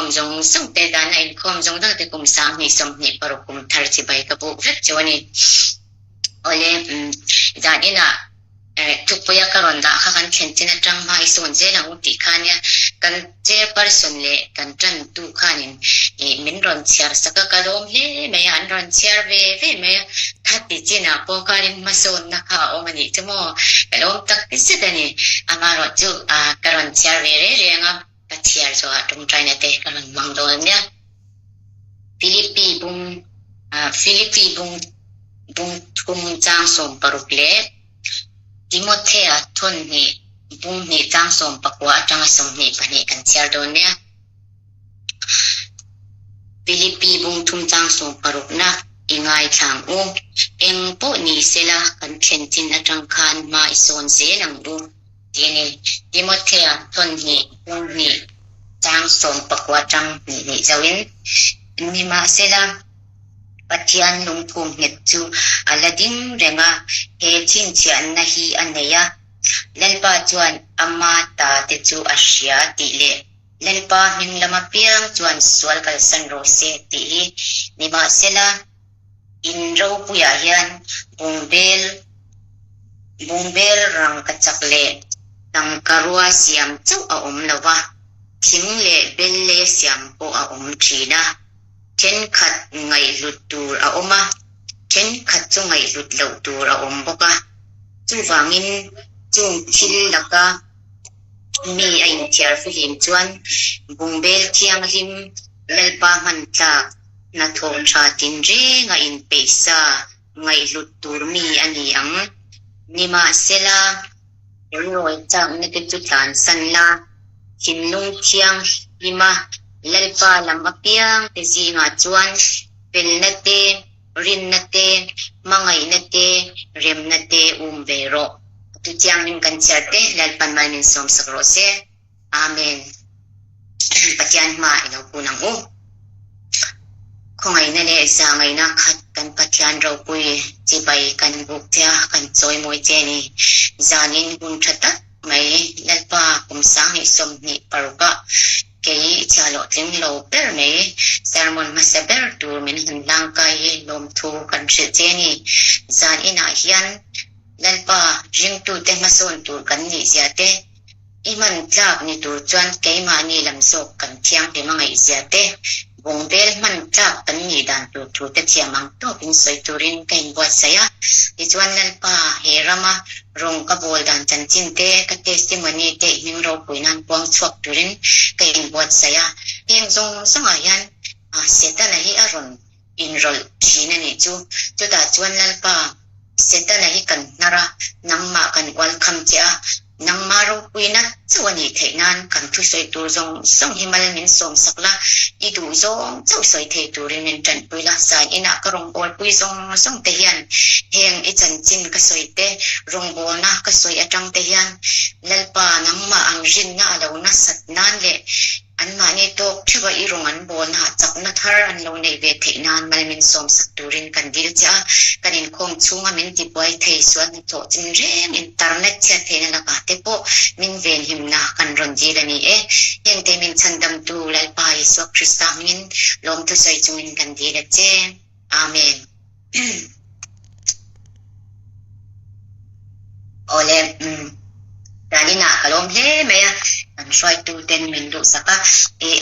Kalkhawm zawng zawng te dana inkhawm zawng zawng te kum 2026 kum thar chibai ka buk vek chu a ni. Awle, zan inah Thupuia ka rawn dah kha kan thlen chin atang hma i sawn zel ang u tih kha nia kan chairperson leh kan tantu khanin min rawn chhiar sak a, ka lawm hle mai a, an rawn chhiar ve ve mai a, khati chinah pawh khanin hmasawnna kha a awm a nih chu maw, ka lawm tak zet a ni, amaherawhchu ka rawn chhiar ve reng reng a. Ka chhiar zawhah tawngtaina te ka rawn hmang dawn nia. Philippi bung Philippi bung bung thum chang 16 leh Timothea thawn hnih bung hnih chang 19 atanga 22 kan chhiar dawn nia. Philippi bung thum chang 16 na i ngaithlang u. Eng pawh ni sela kan thlen chin atang khan hma i sawn zel ang u. Tih a ni. Timothea thawn hnih hung hnih chang 19 tang hnih hnih zohin, Nimahsela, Pathian lungphum nghet chu a la ding reng a, he chhinchhiahna hi a nei a, Lalpa chuan ama ta te chu a hria tih leh Lalpa hming lama piang chuan sual kalsan rawh se tih hi. Nimahsela, In ropuiah hian bungbel bungbel rangkachak leh tangkarua siam chauh a awm lo va, thing leh bel leia siam pawh a awm thin a. Thenkhat ngaihhlut tur a awm a, thenkhat chu ngaihhlut loh tur a awm bawk a. Chuvangin chung thil laka mi a inthiar fihlim chuan bungbel thianghlim Lalpa hman tlak Hnathawh tha tinreng a inpeih sa ngaihhlut tur mi a ni ang. Nimahsela, rinrawi chakna te chu tlansan la, thinlung thianghlima Lalpa lam apiang te zingah chuan felna te, rinna te, hmangaihna te, remna te um ve rawh. Tu thianghlim kan chhiar te Lalpan mal min sawmsak rawh se. Amen. Pathian hma i lo kun ang u. Khawngaihna leh zahngaihna khat kan Pathian ropui chibai kan buk che a, kan chawimawi che a ni. Zanin hun tha tak mai Lalpa kum 2026 ah kei i chhiahhlawh tling lo ber mai sermon hmasa ber tur min han hlangkai hi lawmthu kan hrilh che a ni. Zan inah hian Lalpa ringtute hmasawn tur kan nih zia te, I hman tlak ni tur chuan keimahni lam zawk kan thianghlim a ngaihzia te, bungbel hman tlak kan nih dan tur thu te thiam ang tawkin sawi turin ka inbuatsaih a. Tichuan Lalpa, he rama rawng ka bawl dan chanchin te, ka testimony te i hming ropui nan puang chhuak turin ka inbuatsaih a. Heng zawng zawngah hian Setana hi a rawn inrawlh thin a nih chu. Chutah chuan Lalpa, Setana hi kan hnar a, nangmah kan ual kham che a, nangmah ropuina chauh a nih theih nan kan thusawi tur zawng zawng hi mal min sawmsak la, i duh zawng chauh sawi thei turin min tanpui la. Zan inah ka rawngbawlpui zawng zawng te hian heng i chanchin ka sawi te, rawngbawlna ka sawi atang te hian Lalpa, nangmah an rinna a lo nasat nan leh Anmahni tawk theuha i rawng an bawlna ah chakna thar an lo neih ve theih nan mal min sawmsak turin kan dil che a, kan inkhawm chhunga min tibuai thei sual hnathawh chin reng internet chhiat theihna lakah te pawh min venhimna kan rawn dil a ni e. Hengte min chhandamtu Lalpa Isua Krista hmingin lawmthu sawi chungin kan dil a che. Amen. Awle, Daninah ka lawm hle mai a, kan hruaitu ten min duhsak a, eh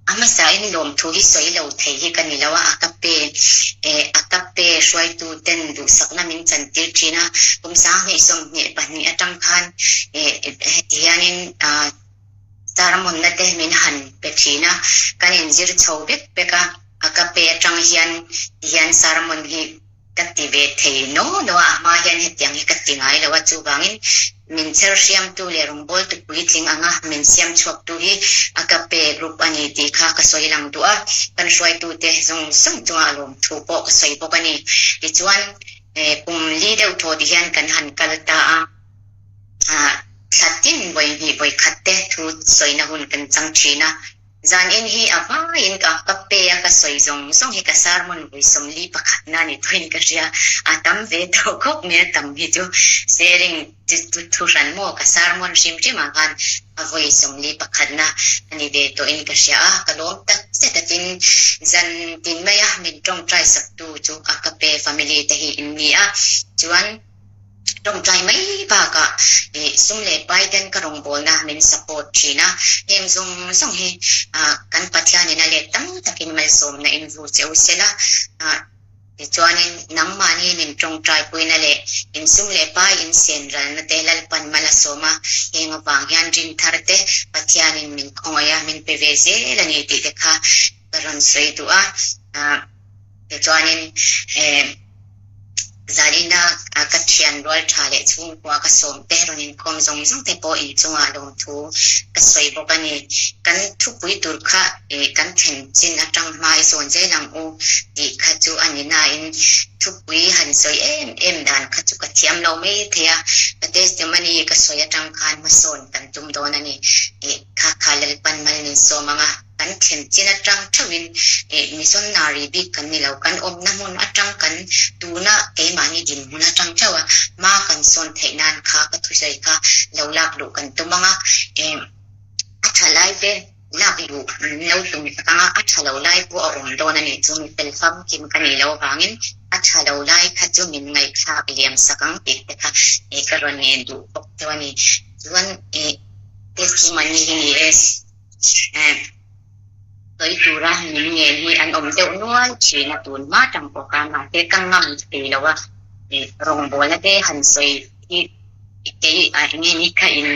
a hmasain lawmthu hi sawi lo thei hi ka ni lo a, a ka pe, eh a ka pe hruaitu ten duhsakna min chantir thin a, kum 2022 atang khan eh heti hianin ah sermon-na te min han pe thin a, kan inzir chho vek vek a. A ka pe atang hian tihian sermon hi ka ti ve thei no no a, a hma hian hetiang hi ka ti ngai lo a, chuvangin min chher hriamtu leh rawngbawltu puitling anga min siam chhuaktu hi a ka pe group a ni tih kha ka sawi lang duh a, kan hruaitute zawng zawng chunga lawmthu pawh ka sawi bawk a ni. Tichuan kum li deuh thaw ti hian kan han kal ta a, thla tin vawi hnih vawi khat te thu sawina hun kan chang thin a. Zanin hi a hmain ka ka pe a, ka sawi zawng zawng hi ka sermon vawi 41na ni tawhin ka hria. A tam ve tawh khawp mai a tam hi chu sharing chu thu hran maw ka sermon hrim hrim ah khan a vawi 41na a ni ve tawhin ka hria a, ka lawm tak zet a tin zan tin mai a min tawngtai sak tu chu a ka pe family te hi in ni a chuan Tawngtai mai bakah ih sum leh pai ten ka rawngbawlna min support thin a, heng zawng zawng hi kan Pathianin a let tam takin malsawmna in vu che u sela, tichuanin nangmahni min tawngtai puina leh in sum leh pai in sen ralna te Lalpan mal a sawm a, heng avang hian rin thar te Pathianin min khawngaih a, min pe ve zel a ni tih te kha ka rawn sawi duh a, tichuanin Zanina ka thian rual tha leh chhungkua ka sawm te rawn inkhawm zawng zawng te pawh inchungah lawmthu ka sawi bawk a ni. Kan thupui tur kha kan thlen chin atang hma i zawn zel ang u tih kha chu a ni nain thupui han sawi em em dan kha chu ka thiam lo mai thei a, ka testimony ka sawi atang khan hmasawn kan tum dawn a ni. Kha kha Lalpan mal min sawm ang a. Kan thlen chin atang theuhin missionary bik kan ni lo, kan awmna hmun atang kan tuna keimahni dinhmun atang theuha hma kan sawn theih nan kha ka thusawi kha lo lak luh kan tum ang a, a tha lai te lak luh min lo tum tak ang a, a tha lo lai pawh a awm dawn a ni chu mi fel famkim ka nih loh avangin a tha lo lai kha chu min ngaihthlak liam sak ang tih te kha ka rawn ngen duh bawk deuh a ni. Chuan testimony hi ni e. Sawi tura min ngen hi an awm deuh nual thin a, tun hma tang pawh khan mahse ka ngam thei lo a, rawngbawlna te han sawi hi kei enge ni kha in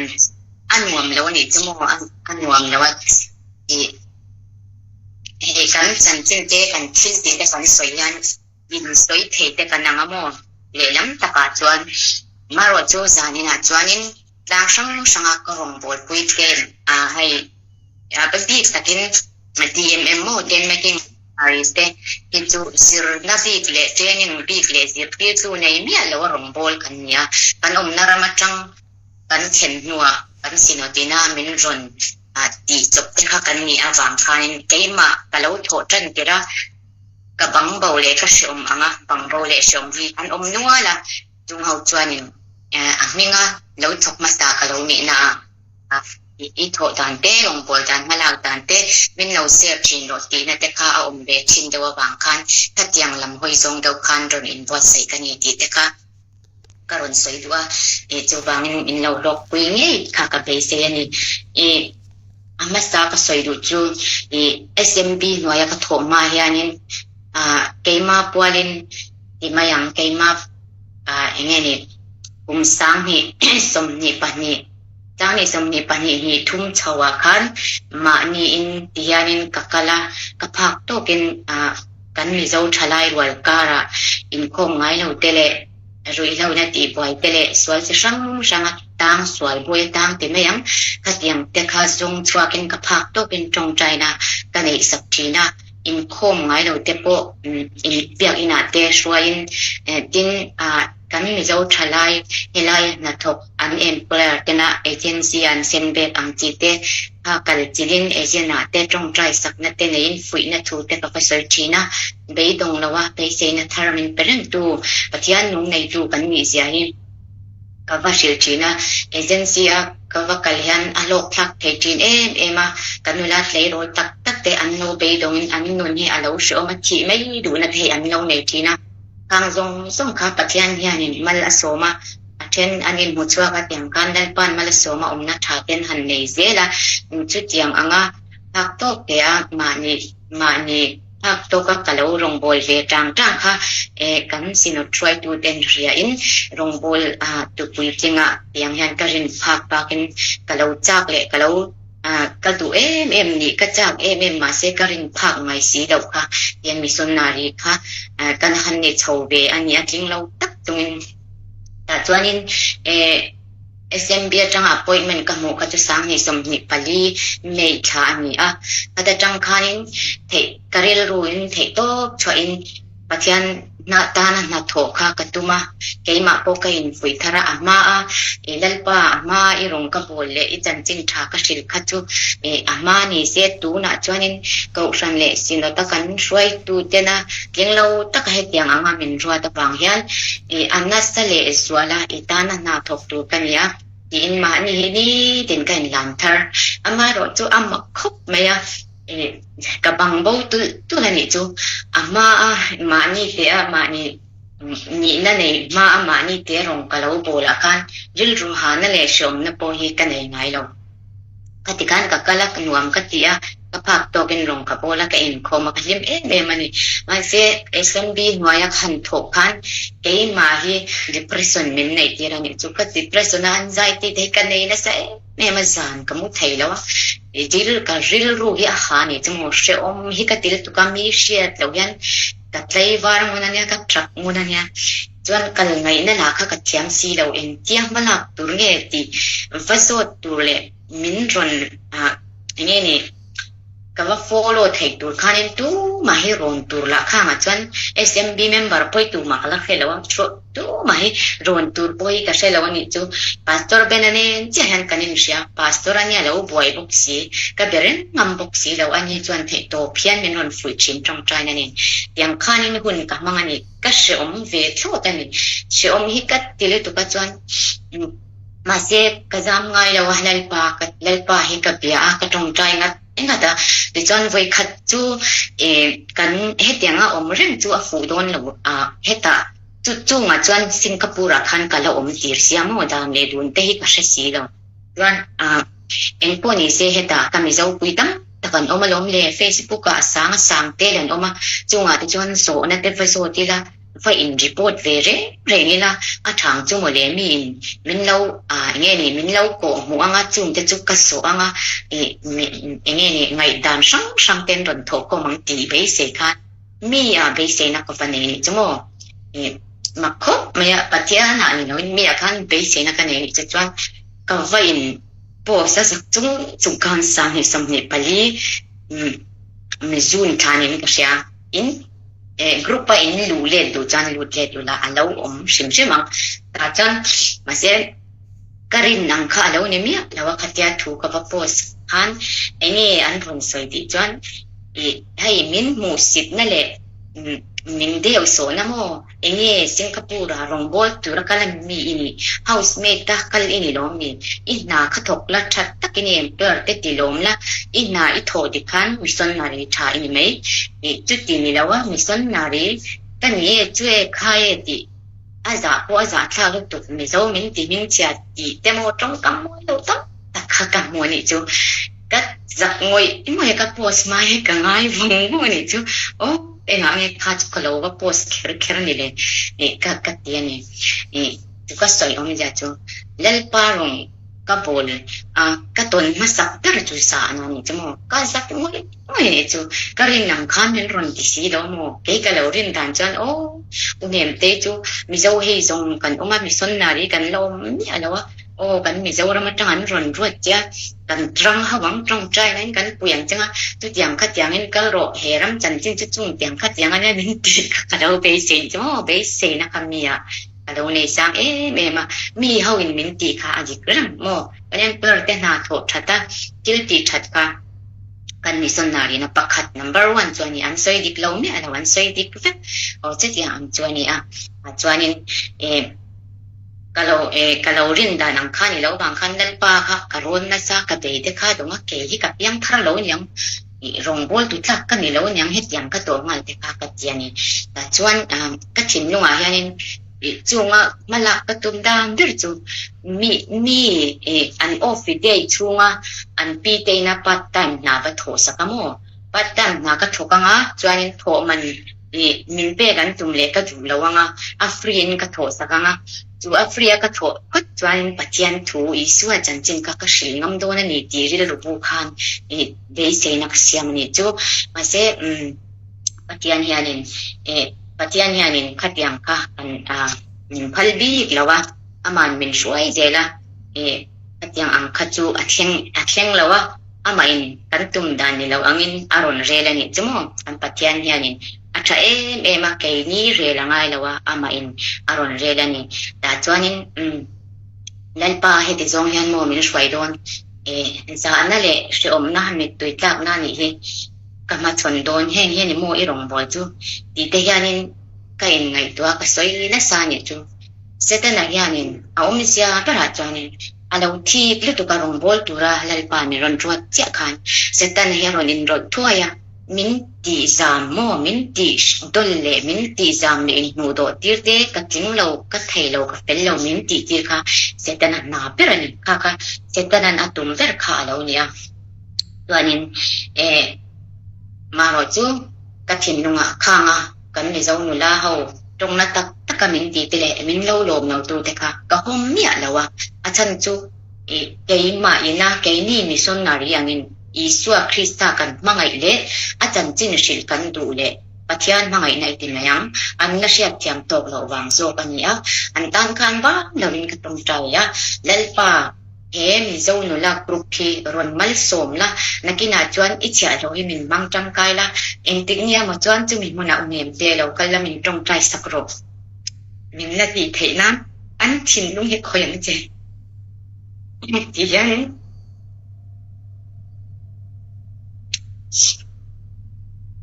a nuam lo a nih chu maw a nuam lo a tih hei kan chanchin te kan thil tih te kan sawi hian in sawi thei te kan ang a maw lehlam takah chuan marawh chu zaninah chuanin. Tlang hrang hranga ka rawngbâwl pui tlem a, hei a bik takin DMM maw Den Making Paris te hi chu zirna bik leh training bik leh zirtirtu nei miah lo a rawngbâwl kan ni a, kan awmna ram atang kan thlen hnuah kan Synod-ina min rawn tih chawp te kha kan nih avang khanin keimah ka lo thawh tan tirh a, ka bangbo leh ka hreawm ang a, bangbo leh hreawm hi an awm nual a. Chung ho chuanin a hminga lo thawk hmasa ka lo nihna a i thawh dan te, rawngbâwl dan hmalak dan te min lo share thin rawh tihna te kha a awm ve thin deuh avang khan khatiang lam hawi zawng deuh khan rawn inbuatsaih ka ni tih te kha ka rawn sawi duh a, chuvangin min lo hlawkpui ngei kha ka beisei a ni. A hmasa ka sawi duh chu SMB hnuaia ka thawh hma hianin keima pualin Ti mai ang, keimah eng nge ni kum 2022, 2022 hnih thum chho ah khan mahniin ti hianin ka kal a, ka phak tawkin kan Mizo thalai rual karah inkhawm ngai lo te leh ruihlohna tihbuai te leh sual chi hrang hrang a tang sual buai a tang ti mai ang, khatiang te kha zawng chhuakin ka phak tawkin tawngtaina ka neih sak thin a. Inkhawm ngai lo te pawh inbiak inah te hruaiin tin kan Mizo thalai helai hnathawk an employer tena agency an sem bek ang chi te kha kal chilin agent ah te tawngtai sakna te neiin fuihna thu te ka va sawi thin a, beidawng lo a beiseina thar min pe reng tu Pathian nung neitu kan nih zia hi. Ka va hrilh thin a, agency a ka va kal hian a hlawk thlak thei thin em em a, ka nula tleirawl tak tak te an lo beidawngin an nun hi a lo hrehawm a, thih mai duhna te hi an lo nei thin a, khang zawng zawng kha Pathian hianin mal a sawm a, a then an inhmu chhuak a tiang khan Lalpa'n mal a sawm a awmna tha ten han nei zel a, chutiang anga phak tawk te a mahni mahni. Nghak tawka ka lo rawngbâwl ve ṭang ṭang kha kan Synod hruaituten hriain rawngbâwl tupui tlingah tiang hian ka rin phak bakin ka lo châk leh ka lo ka duh em em nih ka châk em em mahse ka rin phak ngai si loh kha tiang missionary kha kan han ni chho ve a ni a tling lo tak chungin tah chuanin SMB atanga appointment ka hmuh kha chu 2024 May thla a ni a, khata tang khanin theih ka rilruin theih tawp chhuahin Pathian Hna tana hnathawh kha ka tum a, keimah pawh ka infuih thar a, a hma a i Lalpa, a hma i rawn ka bawl leh i chanchin tha ka hrilh kha chu a hma ni se, tunah chuanin Kohhran leh Synod-a kan hruaitu tena tling lo taka hetiang anga min ruat avang hian a nasa leh zuala i tana hna thawk tur ka ni a tiin mahni hi nitin ka inlan thar. Amaherawhchu chu a mak khawp mai a. Ka bang bo tulh tulh a nih chu. A hma a mahni teh a mahni nihna nei hma a mahni teh rawng ka lo bawl ah khan rilru hahna leh hreawmna pawh hi ka nei ngai lo. Ka ti khan ka kal a, nuam ka ti a, ka phak tawkin rawng ka bawl a, ka inkhawm a, ka hlim em em a ni. Mahse SMB hnuaia ka han thawh khan keimah hi depression min neih tir a nih chu. Ka depression a anxiety te hi ka nei nasa em. Em a zan ka mu thei lo a, dil ka rilru hi a ha ni chu maw hrehawm hi ka til tuk a, mi hriat loh hian ka tlaivar ngun a nia, ka tap ngun a nia, chuan kal ngaihna lah kha ka thiam si lo, engtia hma lak tur nge tih va zawt tur leh min rawn ah enge ni. Ka va follow theih tur khanin tumah hi rawn tur lah khangah chuan SMB member pawi tumah ka la hre lo a, tumah hi rawn tur pawh hi ka hre lo a nih chu. Pastor Ben-a nen chiah hian kan inhria, Pastor a nia lo buai bawk si, ka be reng ngam bawk si lo, ani chuan theih tawp hian min rawn fuih thin tawngtaina nen. Tiang khanin hun ka hmang a ni, ka hreawm ve thlawt a ni. Hreawm hi ka ti lutuk a chuan. Mahse, ka zam ngai lo a, Lalpa, ka Lalpa hi ka bia a, ka tawngtai ngat ngat a. Tichuan vawikhat chu eh kan hetianga awm reng chu a fuh dawn lo a, hetah chu chungah chuan Singapore ah khan ka la awm tir sia maw dan leh dun te hi ka hre si lo. Chuan ah engpawh ni se hetah ka Mizo pui tam tak an awm alawm le, Facebook ah sang a sang tel an awm a, chungah te chuan zawhna te va zawt ila, Va in report ve reng reng ila a thang chu mawle mi in min lo ah enge ni min lo kawh hmuh anga chung te chu ka sawh anga ih enge ni ngaihdan hrang hrang ten rawn thawh khawm ang tih beisei khan mi ah beiseina ka va nei nih chu maw ih mak khawp mai a Pathian ah ni lo in mi ah khan beiseina ka nei nih chu chuan ka va in post a zak chung chung khan 24 June thla niin ka hria in. Group a in luh let duh chuan lut let duh la a lo awm hrim hrim ang. Tah chuan mahse ka rin ang kha a lo ni miah lo a, khatia thu ka va post khan enge an rawn sawi tih chuan ih hei min hmuhsitna leh min deuh sawhna maw enge Singapore ah rawngbâwl tura kal a mi i nih, housemaid a kal i ni lawm ni, i hna kha thawk la tha takin i employer te ti lawm la, i hna i thawh dik khan missionary tha i ni mai. Ih chuti ni lo a, missionary ka ni e, chu e, kha e tih a zah pawh a zah thlak lutuk, Mizo min ti hmingchhia tih te maw tawngkam mawi lo tam tak kha ka hmu a nih chu. Ka zak ngawih ngawih a, ka post hma hi ka ngai vung vung a nih chu. Aw engah nge kha chu ka lo va post kher kher a ni le ih ka ka ti a ni. Ih chu ka sawi awmzia chu Lalpa rawng ka bawl a, ka tawn hmasak ber chu zah a nih chu maw, ka zak ngawih ngawih a nih chu. Ka rin ang khan min rawn ti si lo maw, kei ka lo rin dan chuan aw u Hnemtei chu Mizo hei zawng kan awm a, missionary kan la awm miah lo a, aw kan Mizoram atang an rawn ruat che a, kan rang ho ang tawngtai na in kan pui ang cheng a, chutiang khatiangin kal rawh he ram chanchin chu chung tiang khatiang ania min tih kha ka lo beisei chu maw, beiseina kha mi ah ka lo nei sang em em a, mi ho in min tih kha a dik reng maw, kan employer te hna thawh that a, thil tih that kha kan missionary na pakhat number one chu a ni, an sawi dik lo miah lo, an sawi dik vek aw chutiang ang chu a ni a, chuanin eh. Ka lo e, ka lo rin dan ang khan i lo vang khan Lalpa kha ka rawn nasa, ka bei te kha dawng a, kei hi ka piang thar lo aniang, i rawngbâwl tu tlak ka ni lo aniang hetiang ka tawh nghal te kha ka ti a ni. Tah chuan ka thinlungah hianin i chunga hma lak ka tum dan ber chu mi mi i an off day chhunga an pi te ina part time hna va thawh sak a maw? Part time hna ka thawk anga chuanin thawh man Ih, min pek an tum leh ka duh lo anga, a free in ka thawh sak anga, chu a free a ka thawh phawt chuan Pathian thu Isua chanchin kha ka hrilh ngam dawn a ni tih rilru bu khan ih beiseina ka siam a nih chu. Mahse, umm Pathian hianin ih Pathian hianin khatiang kha kan ah min phal bik lo a, ama'n min hruai zel a, ih khatiang ang kha chu a thleng a thleng lo a. Amah in kan tum dan ni lo angin a rawn rel a nih chu maw? Kan Pathian hianin a tha em em a, keini rel a ngai lo a, amahin a rawn rel a ni. Tah chuanin umm Lalpa heti zawng hian maw min hruai dawn e, zahna leh hrehawmna mittui tlakna anih hi ka hmachhawn dawn, heng hian i maw i rawngbâwl chu tih te hianin ka inngaihtuah a, ka sawi nasa anih chu. Setana hianin a awmzia berah chuanin a lo thik lutuk a rawngbâwl tura Lalpa min rawn ruat chiah khan Setana hi a rawn inrawlh thuai a, min tihzam maw, min tih dawl leh min tihzam leh inhmuh dawh tir te ka tling lo, ka thei lo, ka fel lo min tih tir kha Setana hna ber a ni. Kha kha Setana'n a tum ber kha a lo ni a. Chuanin eh marawh chu ka thinlungah khang a. Kan Mizo nula ho tawngna tak taka min ti te leh min lo lawm lo tu te kha ka hawm miah lo a, a chhan chu keimah ina keini missionary angin Isua Krista kan hmangaih leh a chanchin hrilh kan duh leh Pathian hmangaihna i ti mai ang, an la hriatthiam tawk loh vang zawk a ni a, an tan khan vang lovin ka tawngtai a, Lalpa. He Mizo nula group hi rawn malsawm la, nakinah chuan i chhiahhlawh hi min hmang tangkai la, engtik nia maw chuan chumi hmunah u nem te lo kal la min tawngtai sak rawh. Min la tih theih nan an thinlung hi khawi ang che tih hianin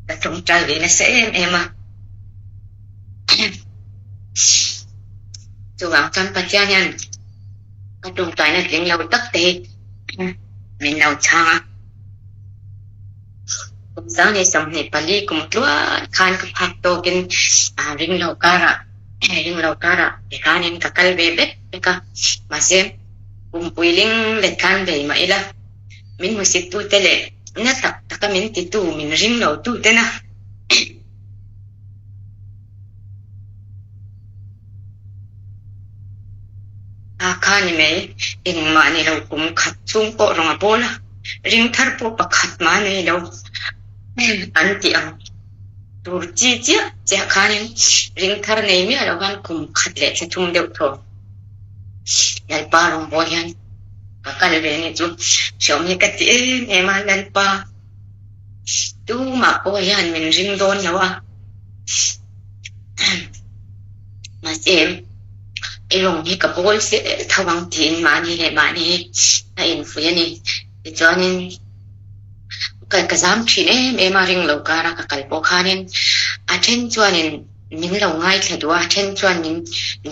ka tawngtai ve nasa em em a. Chuvang chuan Pathian hian Ka tawngtaina tling lo tak te hi min lo chhang a. Kum 2024 kum tluan khan ka phak tawkin ring lo karah ring lo karah tikhanin ka kal ve vek vek a. Mahse kumpui ling let khan bei mah ila min hmusit tute leh na tak taka min titu min ring lo tute na. A kha ni mai, engmah ni lo kum khat chhung pawh rawng a bawl a, ring thar pawh pakhat mah nei lo an tih ang tur chi chiah chiah khanin ring thar nei miah lo khan kum khat leh thla thum deuh thaw Lalpa rawngbâwl hian ka kal ve a ni chu hreawm hi ka ti em em a, Lalpa. Tumah pawh hian min ring dawn lo a, mahse i rawng hi ka bawl fel tho ang tiin mahni leh mahni hi a infuih a ni. Tichuanin ka ka zam thin em em a, ring lo kara ka kal pawh khanin a then chuanin min lo ngaithla duh a, a then chuan min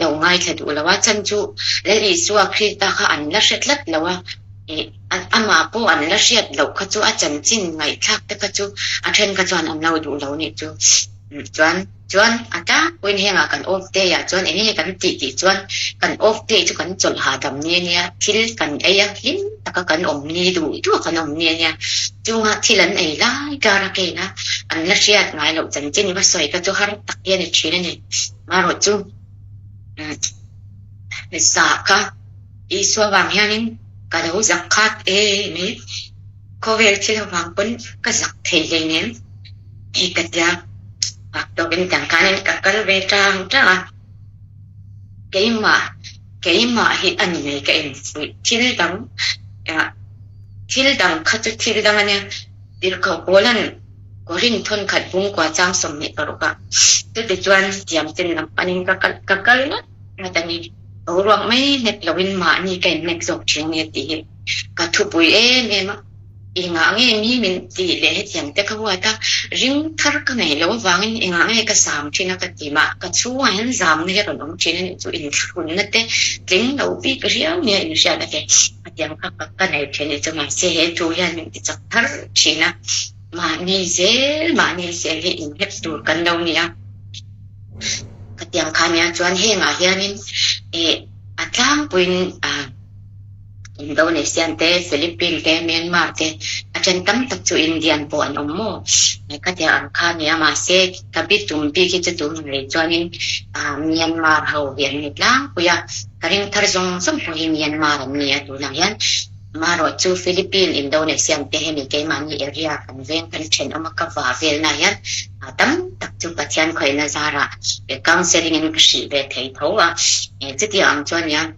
lo ngaithla duh lo a, chhan chu Lal Isua Krista kha an la hre tlat lo a. Amah pawh an la hriat loh kha chu a chanchin ngaihthlak te kha chu a then kha chuan an lo duh lo nih chu. Chuan chuan a tlangpuiin hengah kan off day ah chuan eng nge kan tih tih chuan kan off day chu kan chawlh hahdam ni a nia, thil kan ei a hlim taka kan awm ni duh duh a kan awm ni a nia. Chunga thil an ei lai kar a kein a an la hriat ngai loh chanchin va sawi kha chu har tak hi a ni thin a ni. Marawhchu zah kha. Isua vang hianin ka lo zak khat em i, khawvel thil avang pawn ka zak thei hleinem hei ka tia, fak tawkin tiang khanin ka kal ve tang tang a, keimah keimah hi a ni mai ka infuih thil dang thil dang kha chu thil dang a nia, tirhkoh Paula'n Korin thawn khat bungkua chang 26 ah chutichuan tiam chin lam panin ka kal ka kal ngat ngat a ni. Boruak mai hnek loin mahni ka inhnek zawk thin a ni a tih hi ka thupui em em a, engah nge mi min tih leh hetiang te ka huat a, ring thar ka ngaih loh avangin engah nge ka zam thin a ka ti mah, ka chhungah hian zamna hi a rawn awm thin a nih chu inthlahrunna te tling lo bik riau nia inhriatna te hetiang kha ka nei thin a nih chu mahse he thu hian min ti chak thar thin a, mahni zel mahni zel hi inhnek tur kan lo ni a. Khatiang kha nia chuan hengah hianin ih a tlangpuiin ah Indonesian te, Philippine te, Myanmar te a then tam tak chu Indian pawh an awm maw? Khatiang ang kha nia mahse ka bitum bik hi chu tun rei chuanin ah Myanmar ho hi an ni tlangpui a, ka ring thar zawng zawng pawh hi Myanmar an ni a tunah hian. Marawh chu Philippine, Indonesian te hemi keimahni area kan veng kan thenawm a ka va velna hian tam tak chu Pathian khawihna zarah counselling in ka hrih ve thei tho a, chutiang ang chuan nia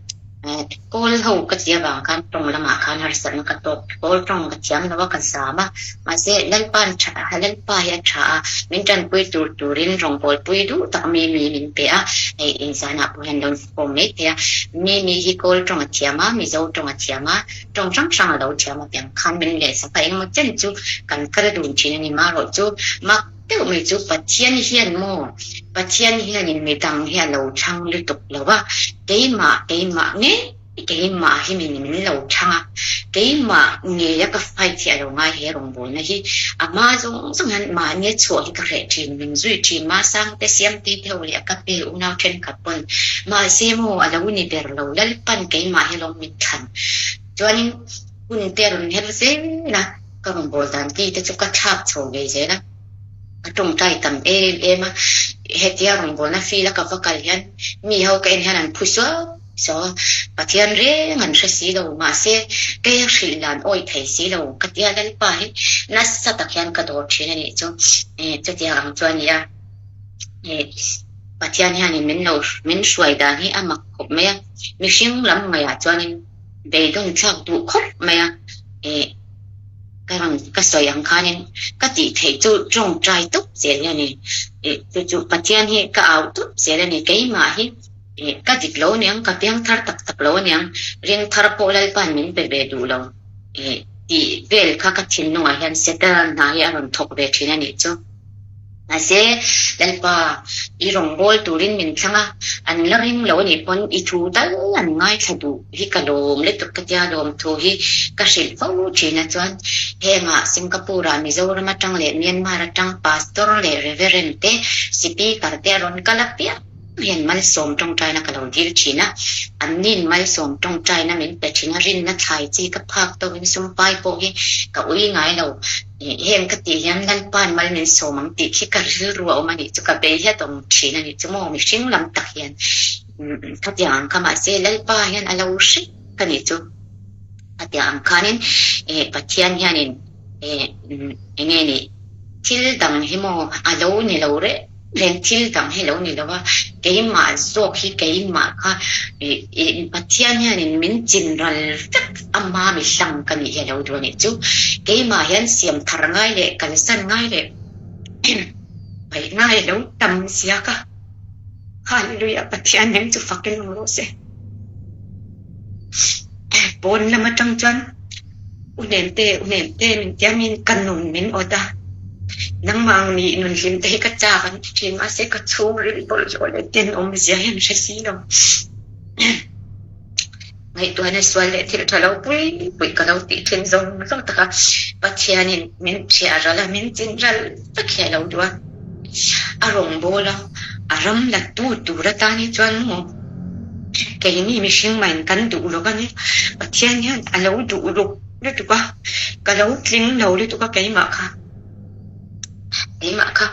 Kawl ho ka tia vang khan tawng lamah khan harsatna ka tawk. Kawl tawng ka thiam lo a, ka zam a. Mahse, Lalpa'n tha Lalpa hi a tha a, min tanpui tur turin rawngbawlpui duh tak mi mi min pe a. Hei inzanah pawh hian lo inkhawm mai thei a. Mi mi hi Kawl tawng a thiam a, Mizo tawng a thiam a, tawng hrang hrang a lo thiam a piang khan min lehsak a. Engemaw chen chu kan kal dun thin a ni. Marawh chu mak deuh mai chu Pathian hian maw Pathian hianin midang hi a lo thlang lutuk lo a, keimah keimah ngei keimah hi min min lo thlang a, keimah ngeia ka fight hi a lo ngai he rawngbawlna hi a hma zawng zawng hian mahni a chhuah hi ka hreh thin, min zui thin, Masangte Siamte te ho leh a ka pe unau thenkhat pawn mahse maw a lo ni ber lo Lalpan keimah hi alawm min thlan chuanin hun te a rawn her zel a, ka rawnbawl dan ti te chu ka thlak chho ve zel a. Ka tawngtai tam em em a, hetia rawngbawlna field a ka va kal hian mi ho ka en hian an phu suau suau a, Pathian reng an hre si lo, mahse kei a hrilh dan awi thei si lo ka tia Lalpa hi nasa tak hian ka dawr thin a nih chu, chutiang ang chu a ni a, Pathian hianin min lo min hruai dan hi a mak khawp mai a, mihring lam ngaihah chuanin beidawn thlak duh khawp mai a. Ka rawn ka sawi ang khanin ka tih theih chu tawngtai tawp zel hi a ni. Ih chu chu Pathian hi ka au tawp zel a ni. Keimah hi ih ka dik lo aniang, ka piang thar tak tak lo aniang, ring thar pawh Lalpa'n min pe ve duh lo ih tih vel kha ka thinlungah hian Satan hna hi a rawn thawk ve thin a nih chu. Mahse, Lalpa, i rawngbâwl tûrin min thlang a, an la ring lo a nih pawn i thu tal an ngaithla duh hi ka lâwm lutuk ka tia lâwm thu hi ka hrilh fo ṭhin a. Chuan, hengah Singapore-ah Mizoram aṭang leh Myanmar aṭang Pastor leh Reverend te, Speaker te a rawn kal apiang hian malsawm ṭawngṭaina ka lo dil ṭhin a. Anni'n malsawm ṭawngṭaina min pe ṭhin a, rinna thlai chi ka phâk tawhin sumpai pawh hi ka ui ngai lo. Heng ka tih hian Lalpa'n mal min sawm ang tih khi ka rilru a awm a nih chu, ka bei hiat awm thin a nih chu maw, mihring lam tak hian khatiang ang kha mahse Lalpa hian a lo hre ka nih chu, khatiang ang khanin Pathian hianin eng nge nih thil dang hi maw a lo ni lo reng reng thil dang hi lo ni lo a, keimah zawk hi keimah kha Pathian hianin min chin ral vek ama mi hlang ka nih hi a lo duh a nih chu. Keimah hian siam thar ngai leh kalsan ngai leh paih ngai a lo tam ziak a, Hallelujah Pathian hming chu fakin awm rawh se. Pawn lam atang chuan U Hnemte, U Hnemte min tia min ka nun min awt a, nangmah ang nih nun hlim te hi ka chak an ti thin mahse ka chhungril bawlhhlawh leh tenawmzia hi an hre si lo. Ngaihtuahna sual leh thil tha lo pui pui ka lo tih thin zawng zawng tak a, Pathianin min thiah ral a, min chin ral vek hi a lo duh a, a rawngbâwl a, a ram la tu tur atan hi chuan maw keini mihring mahin kan duh lawk a ni, Pathian hian a lo duh ruk lutuk a, ka lo tling lo lutuk a keimah kha, keimah kha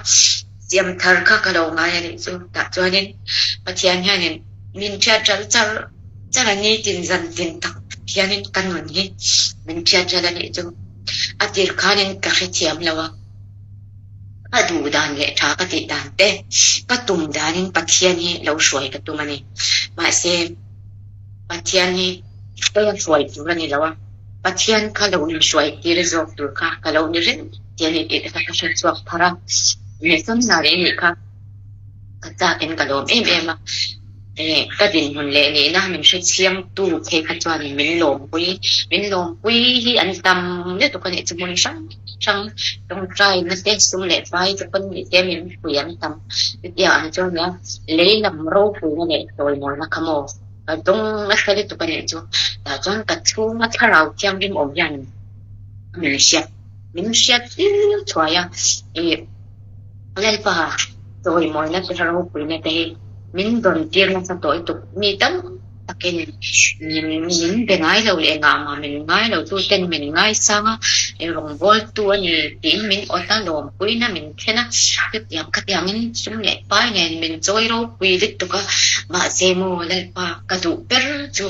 siam thar kha ka lo ngai a nih chu, tah chuanin Pathian hianin min thiat ral char char a ni tin zan tin tak hianin ka nun hi min thiat ral a nih chu a tir khanin ka hrethiam lo a, ka duh dan leh tha ka tih dan te ka tum danin Pathian hi lo hruai ka tum a ni. Mahse Pathian hi ka la hruai tur a ni lo a, Pathian kha lo inhruai tir zawk tur kha ka lo ni reng tih a ni tih te kha ka hre chhuak thar a, Missionary nih kha ka chakin ka lawm em em a, ka dinhmun leh nihna min hrechiangtu phei kha chuan min lawmpui, min lawmpui hi an tam lutuk a nih chu hmun hrang hrang tawngtaina te sum leh vai te pawn nih te min pui an tam chutiang ang chuan nia lei lam ropuina leh chawimawina kha maw ka dawng nasa lutuk a nih chu tah chuan ka chhunga thlarau thianghlim awm hian min hriat min hriat fir thuai a ih. Lalpa chawimawina te ropuina te hi min dawn tir nasa tawh lutuk mi tam takin min be ngai lo leh engah mah min ngai lo tu ten min ngaisang a rawngbawltu a ni tiin min awt a lawmpuina min thlen a chutiang khatiangin sum leh pai nen min chawi ropui lutuk a mahse maw Lalpa ka duh ber chu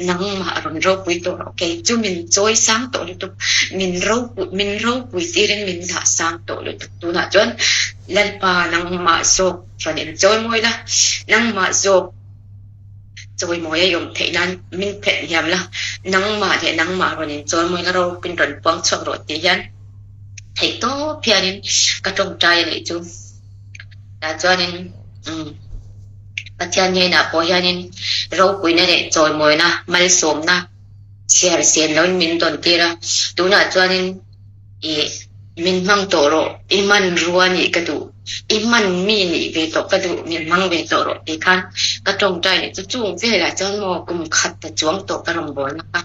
nangmah rawn ropui tawh rawh kei chu min chawi sang tawh lutuk min ropui min ropui tirin min dah sang tawh lutuk. Tunah chuan Lalpa nangmah zawk chuan in chawi mawi la, nangmah zawk Chawimawi a i awm theih nan min phelh hniam la, nangmah leh nangmah rawn in chawimawi la ropin rawn puang chhuak rawh tih hian theih tawp hianin ka tawngtai a nih chu. Tah chuanin umm Pathian hnenah pawh hianin ropuina leh chawimawina malsawmna chhiar sen loin min dawn tir a, tunah chuanin Ih, min hmang tawh rawh, i hmanrua nih ka duh, i hman mi nih ve tawh ka duh, min hmang ve tawh rawh tih khan ka tawngtai leh chu chung velah chuan maw kum khat ta chuang tawh ka rawn bawl na kha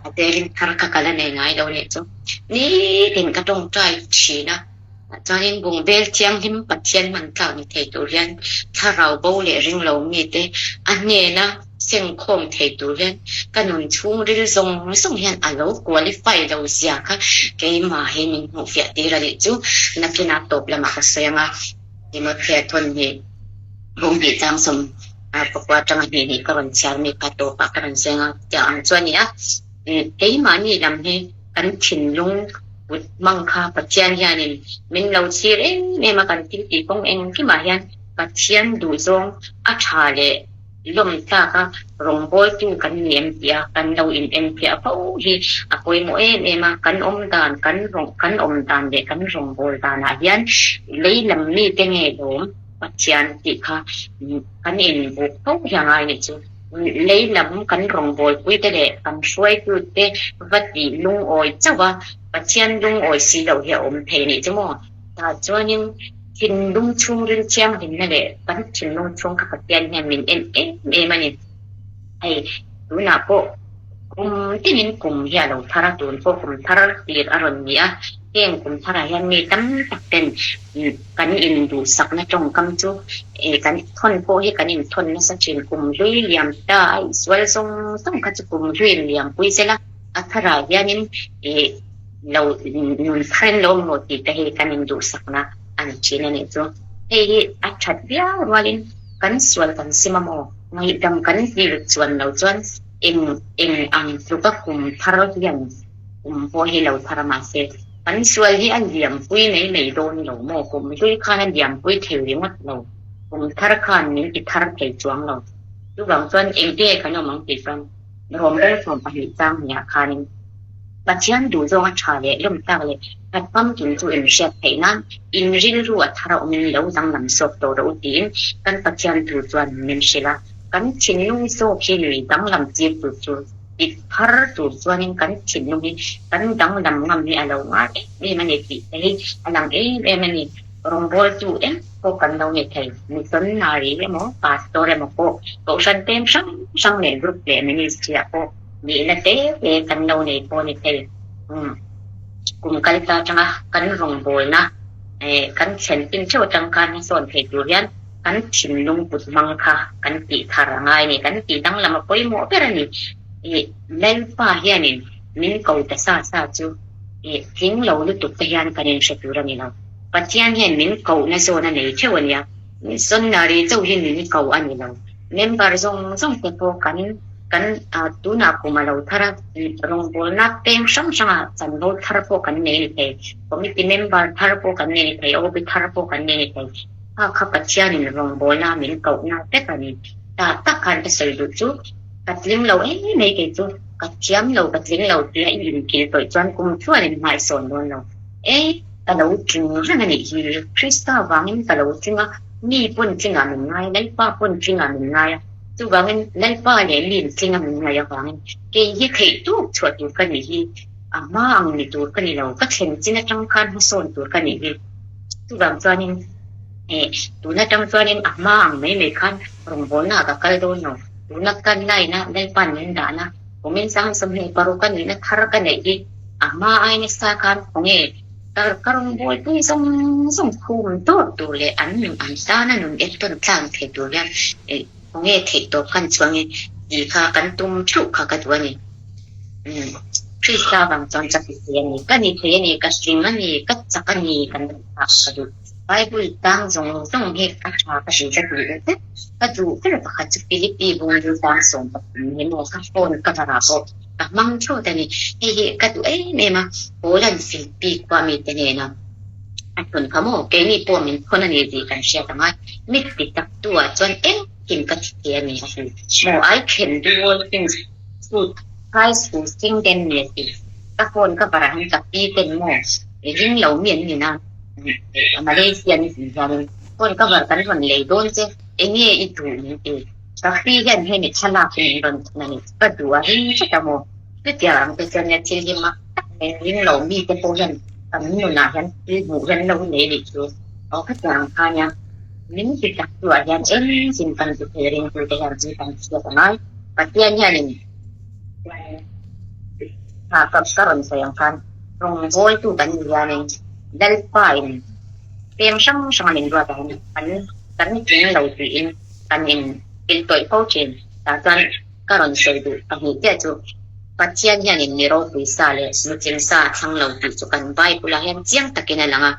a telin thar kha ka la nei ngai lo nih chu nitin ka tawngtai thin a, chuanin bungbel thianghlim Pathian hman tlak ni thei tur hian thlarau bo leh ringlo mite a hnena Sengkhawm thei tur hian ka nun chhungril zawng zawng hian a lo qualify lo zia kha keimah hi min hmuh fiah tir a nih chu. Nakinah tawp lamah ka sawi ang a, Timothea thawn hi Bawngbi tlangsawm pakua atanga hnih hnih ka rawn chhiar mi kha tawpah ka rawn sawi ang a, tiang ang chu a ni a. Keimahni lam hi kan thinlung kut hmang kha Pathian hianin min lo chhir em em a, kan thil tih kawng engkimah hian Pathian duhzawng a tha leh lawm tlak a, rawngbawltu kan ni em tih a kan lo in enfiah fo hi a pawimawh em em a, kan awm dan kan rawng kan awm dan leh kan rawngbâwl danah hian lei lam mite nge lawm Pathian tih kha kan inbuk fo hi a ngai nih chu. Lei lam kan rawngbawlpuite leh kan hruaitute va tih lungawi chauh a, Pathian lungawi si loh hi a awm thei nih chu maw? Tah chuanin thinlung chhungril thianghlimna leh kan thinlung chhung kha Pathian hian min en em em a ni. Hei tunah pawh kum tinin kum hi a lo thar a, tun pawh kum thar tir a rawn ni a, heng kum tharah hian mi tam tak ten kan induhsakna tawngkam chu kan thawn pawh hi kan inthawn nasa thin. Kum hlui liam ta a insual zawng zawng kha chu kum hlui inliampui zel a, a tharah hianin lo nun thar lo maw tih te hi kan induhsakna a ni thin a nih chu. Hei hi a that viau rualin kan sual kan sim a maw? Ngaihdam kan hlir chuan lo chuan eng eng ang tluka kum thar hian kum pawh hi lo thar a mahse kan sual hi a liampui mai mai dawn lo maw? Kum hlui khan a liampui thei ringawt lo, kum thar khan min ti thar thei chuang lo. Chuvang chuan engte kan awm ang tih chuan Rawmber 12 chang hniah khanin Pathian duhzawng a tha leh lawm tak leh that famkim chu in hriat theih nan in rilru a thar a awmin lo danglam sawk tawh rawh u tiin kan Pathian thu chuan min hrilh a. Kan thinlung zawk hi lui danglam tir tur chu ti thar tur chuanin kan thinlung hi kan danglam ngam hi a lo ngai em em a ni tih te hi a lang em em a ni. Rawngbawltu eng pawh kan lo ni thei, missionary emaw pastor emaw pawh kohhran peng hrang hrang leh group leh ministry ah pawh Nihna te te kan lo nei pawh ni thei. Umm kum kal ta atanga kan rawngbawlna eh kan thlen pin theuh atang khan hmasawn thei tur hian kan thinlung put hmang kha kan tih thar a ngai a ni. Kan tih danglam a pawimawh ber a ni. Ih Lalpa hianin min ko ta sa sa chu ih tling lo lutuk te hian kan inhre tur a ni lo. Pathian hian min kohna zawn a nei theuh a nia. Missionary chauh hi min ko a ni lo. Member zawng zawng te pawh kan Kan tunah kum a lo thar a, rawngbawlna peng hrang hrangah chanvo thar pawh kan nei ni thei, committee member thar pawh kan nei ni thei, OB thar pawh kan nei ni thei. Kha kha Pathianin rawngbawlna min kohna vek a ni. Ta tak khan ka sawi duh chu ka tling lo em mai kei chu, ka thiam lo, ka tling lo tia i inkil tawih chuan kum chuanin hmaisawn dawn lo. E, ka lo tling reng a nih hi, Krista vangin ka lo tling a, mi pawn tlingah min ngai, Lalpa pawn tlingah min ngai a. Chuvangin Lalpa leh Lim tlinga min ngaih avangin kei hi theih tuk chhuah tur ka nih hi, a hma ang ni tur ka ni lo, ka thlen chin atang khan hmasawn tur ka nih hi. Chuvang chuanin eh tun atang chuanin a hma ang mai mai khan rawngbawlna ah ka kal dawn lo, tuna ka line a Lalpa'n min dahna kumin 26 ka nihna thar ka neih hi a hma ai nasa khan khawnge ka rawngbawlpui zawng zawng khum dawt tur leh an nun an tana nun entawn tlang thei tur hian eh Khawnge theih tawp khan chuang e tih kha kan tum theuh kha ka duh a ni. Umm Krista vang chuan ka ti thei a ni, ka ni thei a ni, ka hlim a ni, ka chak a ni kan duh phak ka duh. Bible tang zawng zawng hi a tha ka hrilh ka duh deuh vek. Ka duh ber pakhat chu Philippi bungbu tang 13 hi maw ka phone cover ah pawh ka hmang thut a ni. Hei hi ka duh em em a, Paula'n Philippi khua mite hnena a thawn kha maw keini pawh min thawn a ni tih kan hriat ang a, mi ti tak tu ah chuan eng. Kin ka ti thei a ni a ti. Maw I can do all things through Christ who strengthen me a ti. Ka phone ka barah hian ka pi ten maw i ring lo mi an ni na Malaysia ni tih hianin phone cover kan rawn lei dawn che enge i duh min ti. Ka pi hian hemi thlalak hi min rawn thun a ni. Ka duh a ring tlat a maw. Chutiang ang te chuan nia thil hi mak tak mai ring lo mi te pawh hian kan nunah hian thil hmuh hian lo nei rih chu. Aw khatiang ang kha nia. Min ti tak tu ah hian engchin kan ti thei ringtu te hian chu kan chhiat a ngai. Pathian hianin tha ka ka rawn sawi ang khan rawngbawltu kan ni hianin Lalpa in peng hrang hrang a min ruat ah hian kan kan tling lo tiin kan in kiltawih fo thin. Tah chuan ka rawn sawi duh pahnih chiah chu Pathian hianin mi ropui sa leh nutling sa a thlang lo tih chu kan Bible ah hian chiang takin a lang a.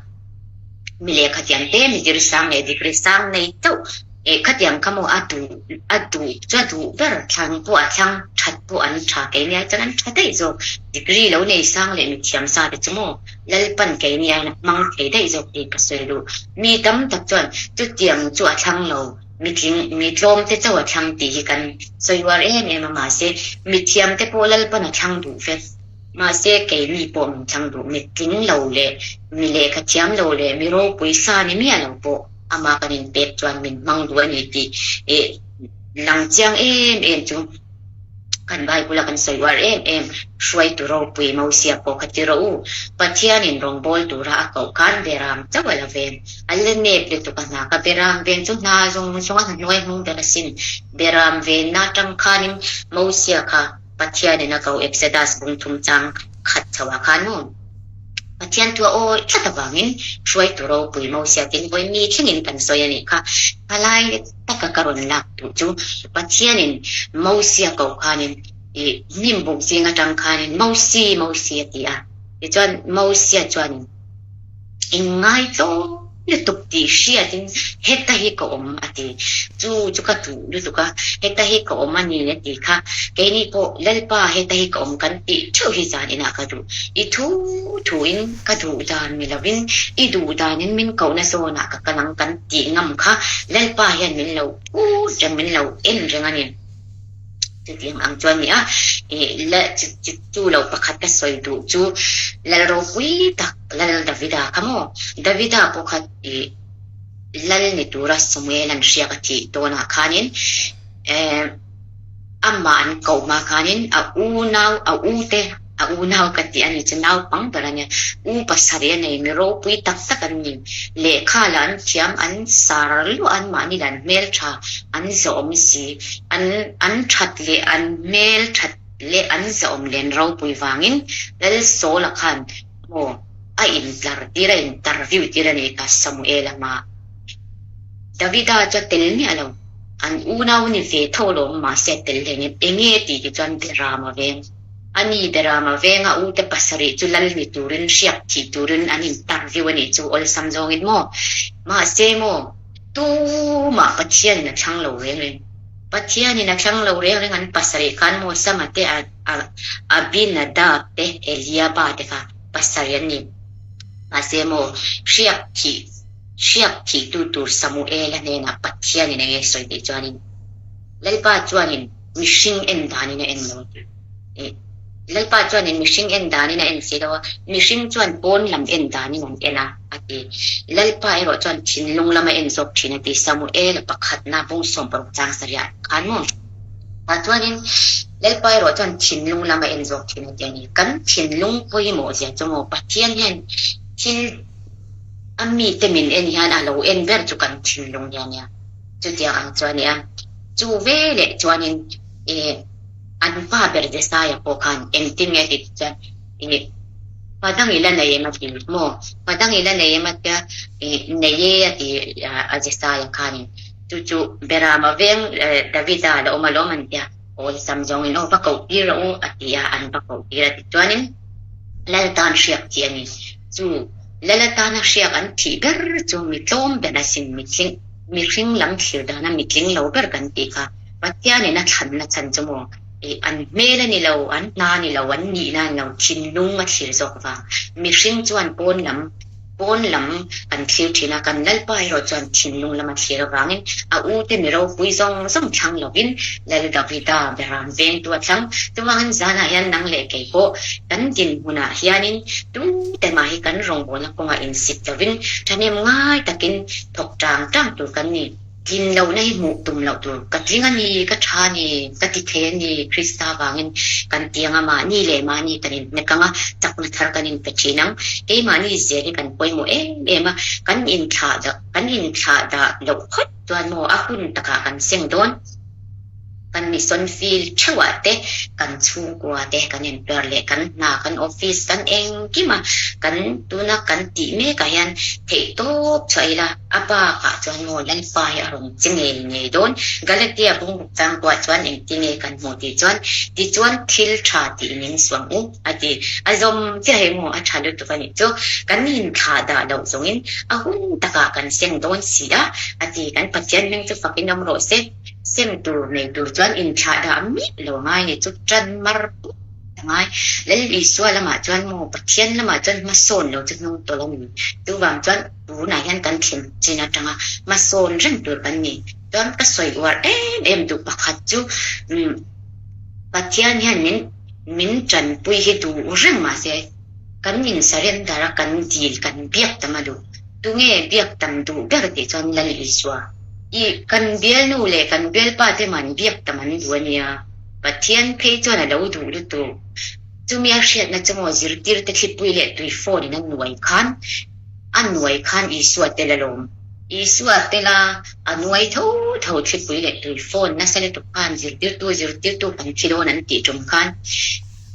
Mi lehkhathiam te, mi dir sang leh degree sang nei chauh eh khatiang kha maw a duh a duh chu a duh ber thlang pawh a thlang that pawh an tha keini ai chuan an tha daih zawk. Degree lo nei sang leh mithiam sa te chu maw Lalpan keini aiin a hmang thei daih zawk tih ka sawi duh. Mi tam tak chuan chutiang chu a thlang lo, mitling mi tlawm te chauh a thlang tih hi kan sawi uar em em a mahse mithiam te pawh Lalpan a thlang duh vek. Mahse, keini pawh min thlang duh mitling lo leh mi lehkha thiam lo leh mi ropui sa ni miah lo pawh amah kan inpek chuan min hmang duh a ni tih ih lang chiang em em chu kan Bible a kan sawi uar em em hruaitu ropui Mosia pawh kha ti rawh u. Pathianin rawngbâwl tura a koh khan Beram chauh a la ven. A la nep lutuk a hna ka Beram ven chu hna zawng zawng a hna hnuai hmung ber asin. Beram venna atang khanin Mosia kha Pathianin a ko Exodus bung thum chang khat chho ah khan maw Pathian thu a awi tlat avangin hruaitu ropui Mosia tin vawi mi thlengin kan sawi a nih kha. Palai taka ka rawn lak duh chu Pathianin Mosia koh khanin ih hnim buk zing atang khanin Mosi Mosi a ti a, tichuan Mosia chuanin Inngaitlaw lutuk tih hriatin heta hi ka awm a ti. Chu chu ka duh lutuk a, heta hi ka awm a ni a ti kha. Keini pawh Lalpa heta hi ka awm kan tih theuh hi zan inah ka duh. I thu thuin ka duh dan ni lovin i duh danin min kohna zawnah ka kal ang kan tih ngam kha Lalpa hian min lo phut reng min lo en reng a ni. Chutiang ang chuan nia, ih la chu lo pakhat ka sawi duh chu Lal ropui tak Lal Davida kha maw? Davida pawh kha ih Lal ni tura Samuel an hriak a thih tawnah khanin eh amah an koh hma khanin a unau a ute A unau ka tih a ni chu naupang ber a nia. U pasarih a nei, mi ropui tak tak an ni. Lehkha lah an thiam, an sar luah an mahni lah an hmeltha, an zahawm si. An an that leh an hmelthat leh an zahawm leh an ropui vangin Lal Sawla khan maw a intlar tir a interview tir a ni kha Samuel-a hmaah. Davida chu a tel miah lo, an unau ni ve tho alawm mahse a tel hle nen enge tih ti chuan Beram a veng. A ni Berama venga ute pasarih chu lal ni turin hriak thih turin an interview a nih chu awlsam zawngin maw? Mahse maw tumah Pathianin a thlang lo reng reng. Pathianin a thlang lo reng reng an pasarih khan maw Sama te Abinadab te Eliaba te kha pasarih an ni. Mahse maw hriak thih hriak thihtu tur Samuela hnenah Pathianin eng nge sawi tih chuanin Lalpa chuanin mihring en danin a en lo a ti. Ih, Lalpa chuanin mihring en danin a en si lo a, mihring chuan pawn lam en danin an en a, a ti. Lalpa erawh chuan thinlung lam a en zawk thin a ti. Samuel pakhatna bung 16 chang sarih khan maw? Tah chuanin Lalpa erawh chuan thinlung lam a en zawk thin a ti a ni. Kan thinlung pawimawh zia chu maw Pathian hian thil a mite min en hian a lo en ber chu kan thinlung hi a nia. Chutiang ang chuan nia, chu veleh chuanin ih an pa ber Jesaia pawh khan engtin nge tih chuan ih pa dang i la nei em a ti maw? Pa dang i la nei em a tia ih nei e a ti a Jesaia khanin chu chu Berama veng Davida la awm alawm an tia awlsam zawngin aw va koh tir rawh u a ti a, an va koh tir a ti chuanin Lal tan hriak tih a ni. Chu Lal atana hriak an thih ber chu mi tlawm ber asin mitling mihring lam thlir dana mitling lo ber kan tih kha Pathianin a thlanna chhan chu maw ih an hmel a ni lo, an hna a ni lo, an nihna a ni lo, thinlung a thlir zawk vang. Mihring chuan pawn lam. Pawn lam kan thlir thin a, kan Lalpa erawh chuan thinlung lama thlir avangin a ute mi ropui zawng zawng thlang lovin Lal Davida beram vengtu a thlang. Chuvangin zanah hian nang leh kei pawh kan dinhmunah hianin tute mah hi kan rawngbawlna kawngah insit lovin thahnem ngai takin thawk tang tang tur kan ni. Tlin lohna hi hmuh tum loh tur. Ka tling a ni, ka tha a ni, ka ti thei a ni, Krista vangin kan tiang a, mahni leh mahni kan inhnek ang a, chakna thar kan inpe thin ang. Keimahni zel hi kan pawimawh em em a, kan inthlah dah kan inthlah dah loh phawt chuan maw a hun takah kan seng dawn. Kan mission field theuhah te, kan chhungkua te kan inper leh kan hna, kan office, kan engkim a, kan tuna kan tih mekah hian theihtawp chhuah ila a bakah chuan maw Lalpa hi a rawn che ngei ngei dawn. Galatia bungruk changkuah chuan engtin nge kan hmuh tih chuan, tichuan thil tha tih min suang u a ti. A zawm chiah hi maw a tha lutuk a nih chu. Kan inthlah dah loh zawngin a hun takah kan seng dawn si a, a ti. Kan Pathian hming chu fakin awm rawh se. Sem tur nei tur chuan inthlah dah miah lo ngai ni chu tan mar pawh a ngai. Lal Isua lamah chuan maw Pathian lamah chuan hmasawn lo chu hnung tawlh a ni. Chuvang chuan tunah hian kan thlen chin atanga hmasawn reng tur kan ni. Chuan ka sawi uar em em duh pakhat chu umm Pathian hian min min tanpui hi duh reng mahse kan in surrender a kan dil kan biak tam a duh. Tunge biak tam duh ber tih chuan Lal Isua. I kan bialnu leh kan bialpa te man biak tam an duh a nia. Pathian phei chuan a lo duh lutuk. Chumi a hriatna chu maw zirtirte thlipui leh tui phone in a nuai khan a nuai khan Isua tel alawm. Isua tela a nuai tho tho thlipui leh tui phone nasa lutuk khan zirtirtu zirtirtu kan thi dawn an tih tum khan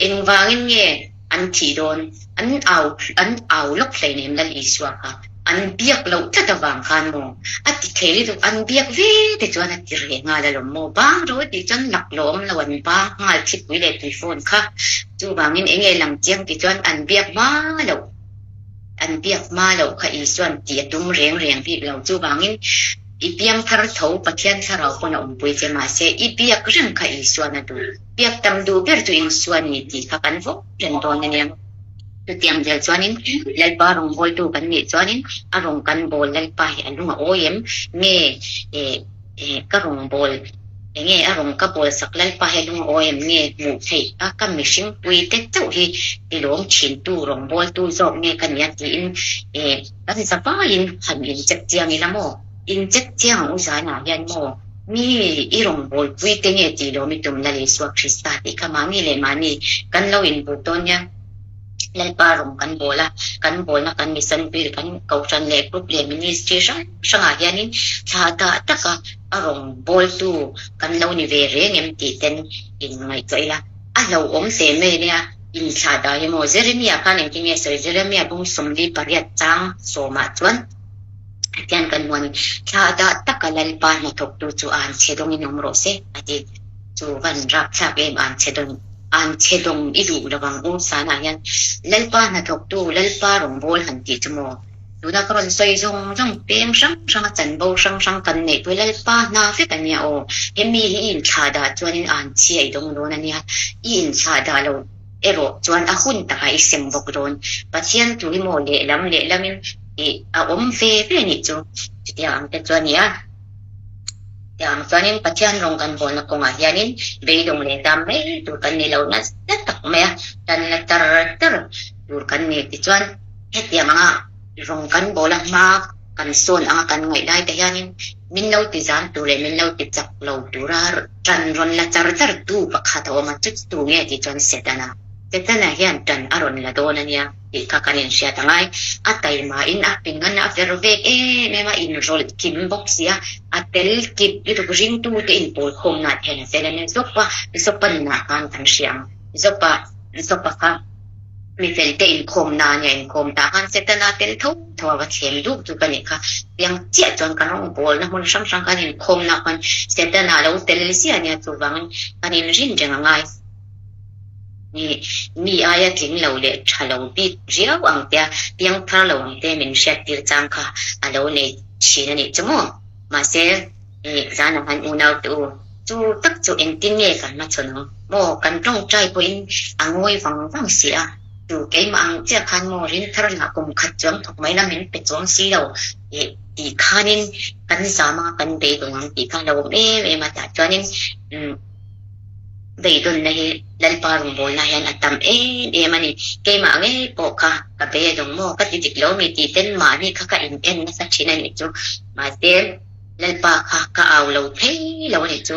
engvangin nge An thih dawn, an au an au lawk hleinem Lal Isua kha an biak loh tlat avang khan maw a ti thei lutuk, an biak ve te chuan a ti reh nghal alawm maw, bang rawh a tih chuan lak lawm lo an bang nghal thipui leh tui phone kha, chuvangin eng nge lang chiang tih chuan an biak hma loh an biak hma loh kha Isua'n tih a tum reng reng bik lo, chuvangin i piang thar tho Pathian thlarau pawn a awmpui che mahse i biak reng kha Isua'n a duh. Biak tam duh ber chu Isua ni tih kha kan vawk reng dawn a nia. Chutiang zel chuanin Lalpa rawngbawltu kan nih chuanin a rawng kan bawl Lalpa hi a lung a awi em? Nge ka rawngbâwl enge a rawng ka bawl sak Lalpa hi a lung a awi em? Nge hmuh theih a ka mihring puite chauh hi tilawm thintu rawngbawltu zawk nge ka nia tiin kan zavaiin han incheck chiang ila maw? Incheck chiang ang u zanah hian maw? Mi i rawngbawlpui te nge tih lawm i tum Lal Isua Krista tih kha mahni leh mahni kan lo inbut dawn nia. Lalpa rawng kan bawl a, kan bawlna kan mission bill kan kohhran leh group leh ministry hrang hrangah hianin thla dah taka a rawngbawltu kan lo ni ve reng em tih ten inngaihtuah ila a hlauhawm hle mai ania. Inthlah dah hi maw Jeremia khan engtin nge sawi Jeremia bung 48 chang sawmah chuan Hetiang kan hmuh a ni. Thla dah taka Lalpa hnathawktu chu an chhe dawngin awm rawh se, a ti. Chu van rapthlak em an chhe dawng an chhe dawng i duh lo ang u sanah hian Lalpa hnathawktu Lalpa rawngbâwl han tih chu maw? Tuna ka rawn sawi zawng zawng peng hrang hranga chanvo hrang hrang kan neih pawh hi Lalpa hna vek a nia aw. Hemi hi i inthlah dah chuanin an chhia i dawng dawn a nia. I inthlah dah lo erawh chuan a hun takah i sem bawk dawn. Pathian thu hi maw lehlam lehlamin Tih a awm ve ve a nih chu. Chutiang ang te chu a ni a. Chutiang ang chuanin Pathian rawng kan bawlna kawngah hianin beidawng leh dam mai tur kan ni lo nasa tak mai a, tan la tar tar tur kan ni. Tichuan hetiang anga rawng kan bawl a hma kan sawn anga kan ngaih lai te hianin min lo ti zam tur leh min lo ti chak lo tura tan rawn la char char tu pakhat a awm a, chu tu nge tih chuan Setana. Setana hian tan a rawn la dawn a nia. Tih kha kan inhriat a ngai. A taimain a pingan a ver vek em em a, inrawlh kim bawk si a, a tel kip lutuk ringtute inpawl khawmna te hian a tel a nia. Zawpa, Zawpa nunah khan kan hria ang. Zawpa, Zawpa kha mi felte inkhawmna a nia, inkhawm tah khan Setana tel tho tho a va thlem duh chu ka nih kha. Piang chiah chuan kan rawngbawlna hmun hrang hrang kan inkhawmna khan Setana a lo tel ziah a nia, chuvangin kan inrin reng a ngai. Mi aia tling lo leh tha lo bik riau ang tea piang thar lo ang te min hriat tir chang kha a lo nei thin a nih chu maw? Mahse, zan ang han unau te u, chu tak chu engtin nge kan hmachhawn ang maw? Kan tawngtai pawhin a ngawi vang vang si a. Tu keimah ang chiah khan maw rinthar lah kum khat chuang thawk mai la min pe chuang si lo eh tih khanin kan zam anga kan beidawng ang tih kha a lo awm em em a tah chuanin umm beidawnna hi Lalpa rawngbawlna hian a tam em em a ni. Keimah ngei pawh kha ka beidawng maw ka ti dik lo mi tih ten mahni kha ka in en nasa thin a nih chu mahse Lalpa kha ka au lo thei lo a nih chu.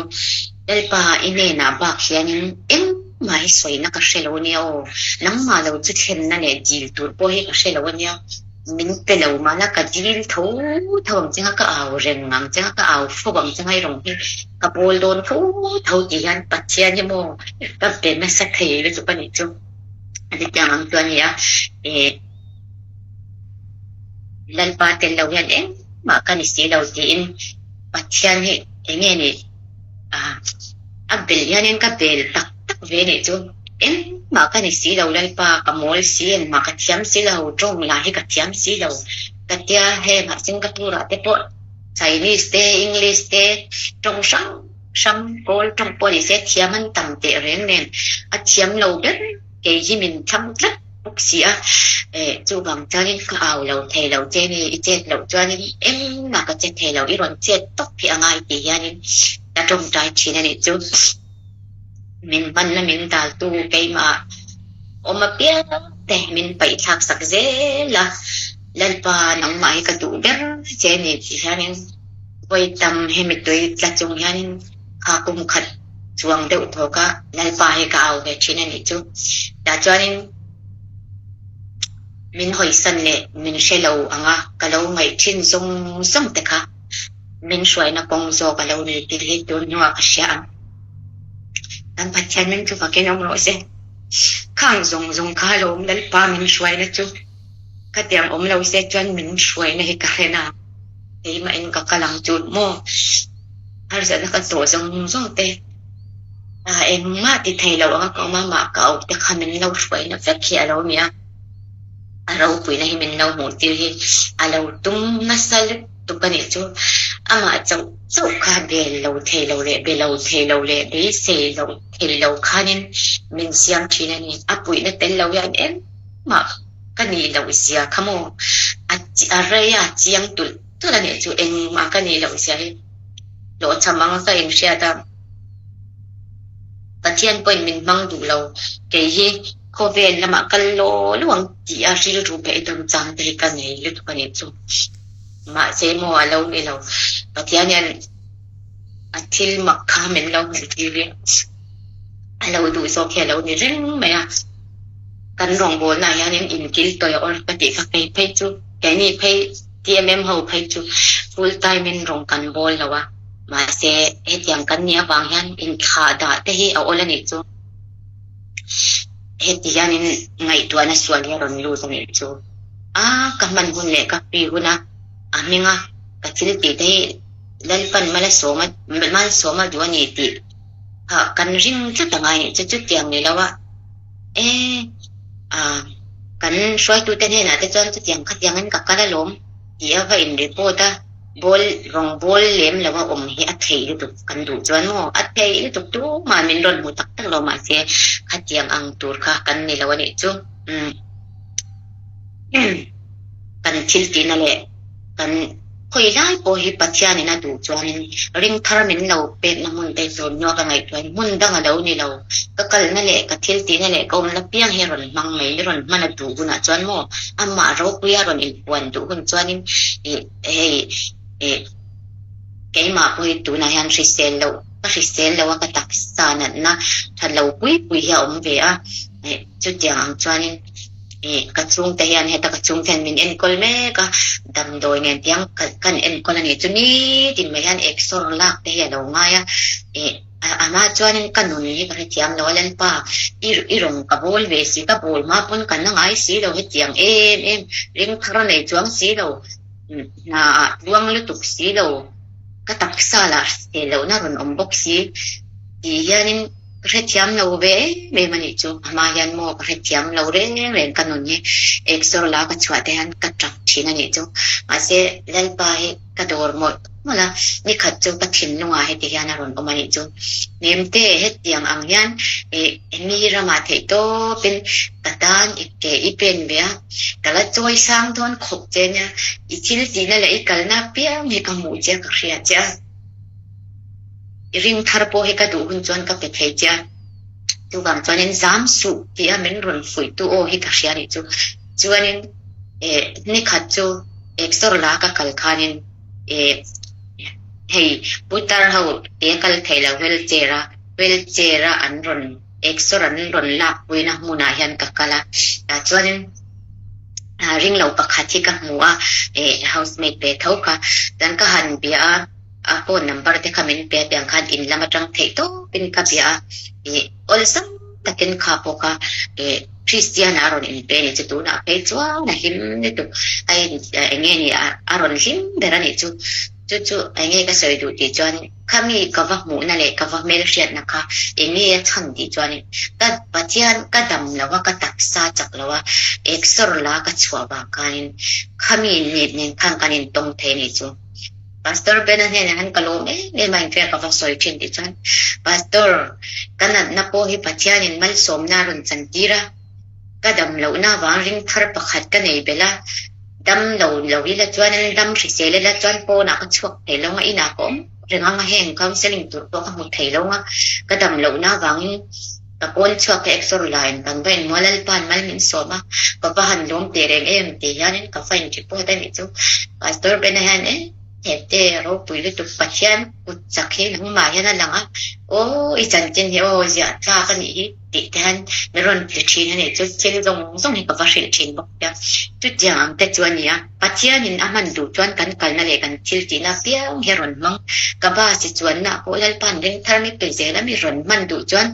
Lalpa i hnenah bak hianin engmah hi sawina ka hre lo ania aw. Nangmah lo chu thlenna leh dil tur pawh hi ka hre lo ania. Min pe lo mahla ka dil tho tho ang chenga ka au reng ang chenga ka au fo ang chenga i rawn hi ka bawl dawn tho tho tih hian Pathian hi maw ka be nasa thei lutuk a nih chu. Chutiang ang chu a ni a, eh. Lalpa tel lo hian engmah ka ni si lo tiin Pathian hi eng nge ni ah a bel hianin ka bel tak tak ve nih chu engmah ka ni si lo Lalpa ka mawl si engmah ka thiam si lo tawng lah hi ka thiam si lo ka tia hei mah Singapore ah te pawh Chinese te English te tawng hrang hrang kawl tawng pawh ni se thiam an tam teh reng nen a thiam lo ber kei hi min thlang tlat bawk si a, eh chuvang chuanin ka au lo thei lo che ni, i chet loh chuanin engmah ka che thei lo, i rawn chet tawp hi a ngai tih hianin ka tawngtai thin a nih chu. Min hmanna min daltu keimah awm apiang te min paihthlak sak zel a, Lalpa nangmah hi ka duh ber che ni tih hianin vawi tam hemi tui tla chung hianin kha kum khat chuang deuh thawk a, Lalpa hi ka au ve thin a nih chu. Tah chuanin min hawisan leh min hre lo ang a, ka lo ngaih thin zawng zawng te kha min hruaina kawng zawk a lo ni tih hi tun hnuah ka hria ang. Kan Pathian min chu fakin awm rawh se. Khang zawng zawng kha a lo awm Lalpa min hruaina chu khatiang awm lo se chuan min hruaina hi ka hre na. Keimahin ka kal ang chu maw? Harsatna ka tawh zawng zawng te ah engmah ti thei lo anga ka awm a, mah ka auh te kha min lo hruaina vek hi a lo ni a, a ropuina hi min lo hmuh tir hi a lo tum nasa lutuk a nih chu. Amah chauh chauh kha bel lo thei lo leh be lo thei lo leh beisei lo thei lo khanin min siam thin a ni. A puihna tel lo hian engmah ka nih loh zia kha maw a rei a chiang tulh tulh a nih chu engmah ka nih loh zia hi hlawhchham anga ka inhriat a, Pathian pawhin min hmang duh lo, kei hi khawvel lamah kal law law ang tih a rilru beidawm chang te hi ka nei lutuk a nih chu. Mahse maw a lo ni lo, Pathian hian a thil mak kha min lo hmuh tir i a lo duh zawk hi a lo ni reng mai a. Kan rawngbawlna ah hianin inkil tawih a awr ka tih kha kei phei chu keini phei TMM ho phei chu full time in rawng kan bawl lo a, mahse hetiang kan nih avang hian inthlah dah te hi a awl a nih chu. Heti hianin ngaihtuahna sual hi a rawn lut a nih chu. A ka hman hun leh ka free huna a hminga ka thil tih te hi Lalpan Malsawma Malsawma duh a ni tih kha kan ring tlat a ngai nih chu chutiang ni lo a. E, a, kan hruaitute hnenah te chuan chutiang khatiangin ka kal alawm tih a va in report a, ball rawng ball lem lo a awm hi a theih lutuk kan duh chuan maw a theih lutuk tumah min rawn hmu tak tak lo mahse khatiang ang tur kha kan ni lo a nih chu. Umm kan thil tihna leh kan khawi lai pawh hi Pathianin a duh chuanin ring thar min lo pekna hmun te zawn hnuah ka ngaihtuahin hmun dang a lo ni lo. Ka kalna leh ka thil tihna leh ka awmna piang hi a rawn hmang mai, i rawn hman a duh hunah chuan maw amah ropuia rawn inpuan duh hun chuanin ih hei ih keimah pawh hi tunah hian hrisel loh ka hrisel lo a ka taksa natna tha lo pui pui hi a awm ve a ih chutiang ang chuanin Ih, ka chhungte hian heta ka chhungte hian min enkawl mek a, damdawi nen tiang kan enkawl a nih chu nitin mai hian exor lak te hi a lo ngai a, ih amah chuanin ka nun hi ka hrethiam lo a Lalpa i i rawn ka bawl ve si, ka bawl hma pawn ka na ngai si lo hetiang em em ring thar nei chuang si lo, hna ah tluang lutuk si lo, ka taksa lah hrisel lohna rawn awm bawk si tih hianin. Ka hrethiam lo ve em em a nih chu. A hma hian maw ka hrethiam lo reng reng ka nun hi exor la ka chhuah te hian ka tap thin a nih chu. Mahse Lalpa hi ka dawr mawlh. mawlh a, nikhat chu ka thinlungah heti hian a rawn awm a nih chu. Hnemte, hetiang ang hian ih mi ramah theih tawpin ka tan i ke i pen ve a, ka la chawi sang dawn khawp che nia, i thil tihna leh i kalna apiang hi ka hmuh che a, ka hria che a, i ring thar pawh hi ka duh hun chuan ka pe thei che a, chuvang chuanin zam suh tih a min rawn fuihtu aw hi ka hria a nih chu. Chuanin eh nikhat chu exor la ka kal khanin eh hei putar ho te kal thei lo wheelchair a wheelchair a an rawn exor an rawn lak puina hmunah hian ka kal a tah chuanin ah ringlo pakhat hi ka hmu a eh housemaid ve tho kha chuan ka han bia a a phone number te kha min pe a tiang khan in lam atang theih tawpin ka bia a ih awlsam takin kha pawh kha ih Christian a rawn inpe a nih chu tunah phei chuan a hlim lutuk a in eng nge ni a rawn hlim ber a nih chu chu chu eng nge ka sawi duh tih chuan khami ka va hmuhna leh ka va hmelhriatna kha eng nge a chhan tih chuan ka Pathian ka dam lo a ka taksa chak lo a exor la ka chhuah vang khanin khami nen khan kan intawng thei a nih chu. Pastor Bena hnenah hian ka lawm em em a, engtia ka va sawi thin tih chuan Pastor, ka natna pawh hi Pathianin malsawmna a rawn chantir a, ka dam lohna avang ring thar pakhat ka nei belh a, dam lo lo ila chuan dam hrisel ila chuan pawnah ka chhuak thei lo ang a, inah ka awm reng ang a, heng counselling tur pawh ka hmu thei lo ang a, ka dam lohna avangin ka pawn chhuak ka exor lain kan va inhmu a, Lalpa'n mal min sawm a, ka va han lawm teh reng em tih hianin ka va inreport a nih chu. Pastor Bena hian e hete ropui lutuk Pathian kut chak hi nangmah hian a lang a, aw i chanchin hi aw ziah tlak a nih hi tih te hian min rawn ti thin a nih chu, thil zawng zawng hi ka va hrilh thin bawk sia. Chutiang ang te chu a ni a, Pathianin a hman duh chuan kan kalna leh kan thil tihna apiang hi a rawn hmang. Ka bus i chuanna pawh Lalpa'n ring thar mi pe zel a mi rawn hman duh chuan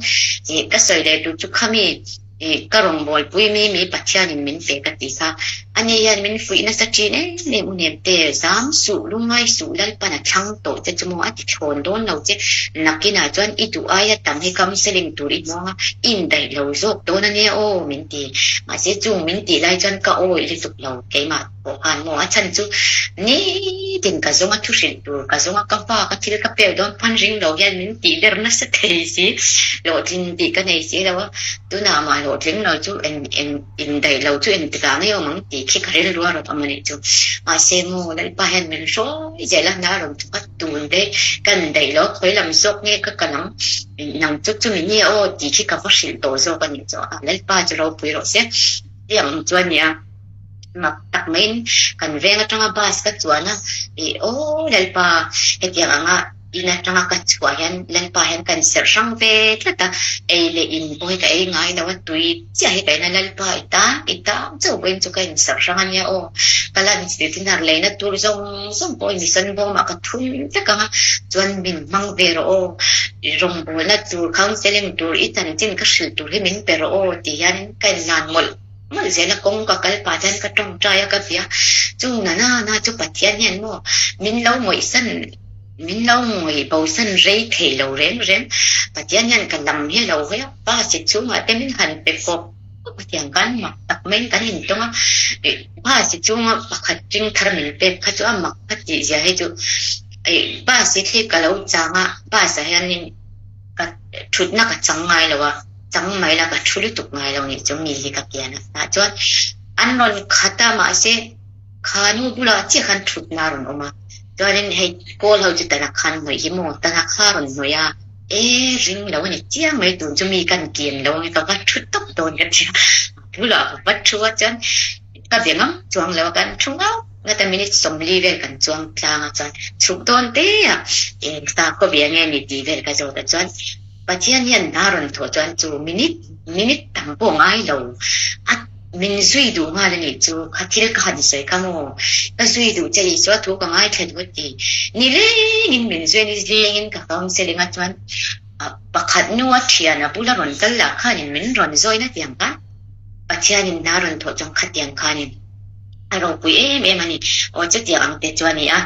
ih ka sawi leh duh chu khami Ih, ka rawngbawlpui mi mi Pathianin min pe ka ti kha. Ani hian min fuih nasa ṭhin em em u Nemte, zam suh, lungngai suh, Lalpan a thlang tawh che chu maw a ti thlawn dawn lo che. Nakinah chuan i duh aia tam hi counselling tur i hmawng a, i indaih lo zawk dawn a nia aw min ti. Mahse chung min tih lai chuan ka awih lutuk lo keimah pawh khan maw a chhan chu nitin ka zawng a thu hrilh tur ka zawng a ka hma ka thil ka pek dawn khan ring lo hian min tih ber nasa thei si hlawhtling tih ka nei si lo a tunah mah hlawhtling lo chu eng eng indaih lo chu engtikah ngei awm ang tih khi ka rilru a rawn awm a nih chu mahse maw Lalpa hian min hruai zel a hna rawn thawk a tun te ka indaih lo khawi lam zawk nge ka kal ang nang chu chumi nia aw tih khi ka va hrilh tawh zawk a nih chu a Lalpa chu ropui rawh se tiang ang chu a nia. Mak tak maiin kan veng atanga bus ka chuan a, ih aw Lalpa hetiang anga in atanga ka chhuah hian Lalpa hian kan serh hrang ve tlat a, ei leh in pawh hi ka ei ngai lo a, tui chiah hi ka en a, Lalpa i tan i tan chauh pawhin chu ka inserh hrang a nia aw, ka lunch leh dinner leina tur zawng zawng pawh hi mission bawmah ka thum vek ang a, chuan min hmang ve rawh aw, rawngbawlna tur counselling tur i chanchin ka hrilh tur hi min pe rawh aw tih hian ka innan mawlh. Mawlh zela kawng ka kal pah chuan ka tawngtai a ka bia chung na na na chu Pathian hian maw min lo ngawihsan min lo ngawih bosan rei thei lo reng reng Pathian hian ka lam hi a lo hawi a bus i chhungah te min han pe kawp kawp a tiang khan mak tak maiin kan intawng a bus i chhunga pakhat ring thar min pek kha chu a mak ka tih zia hi chu ih bus i thli ka lo chang a bus ah hianin ka thutna ka chang ngai lo a. Chang mai la ka thu lutuk ngai lo nih chu mi hi ka pian a tah chuan an rawn khat a mahse kha nu bulah chiah khan thutna a rawn awm a chuanin hei kawl ho chu tana khan hnawih hi maw tana kha rawn hnawih a e ring lo a ni chiang mai tun chu mi kan kian lo ang ka va thu tawp dawn ka tia a bulah ka va thu a chuan ka be ngam chuang lo a kan thu ngau ngata minute 40 vel kan chuang tlang a chuan chhuk dawn te a eng sakhaw bia nge ni tih vel ka zawt a chuan Pathian hian hna rawn thawh chuan chu minute minute tam pawh ngai lo a min zui duh nghal a nih chu kha thil ka han sawi kha maw ka zui duh che Isua thu ka ngaithla duh a ti ni lengin min zui a ni lengin ka counselling a chuan pakhat nu a thian a bula rawn kal lah khanin min rawn zawina tiang khan Pathianin hna rawn thawh chuan khatiang khanin a ropui em em a ni aw chutiang ang te chu a ni a.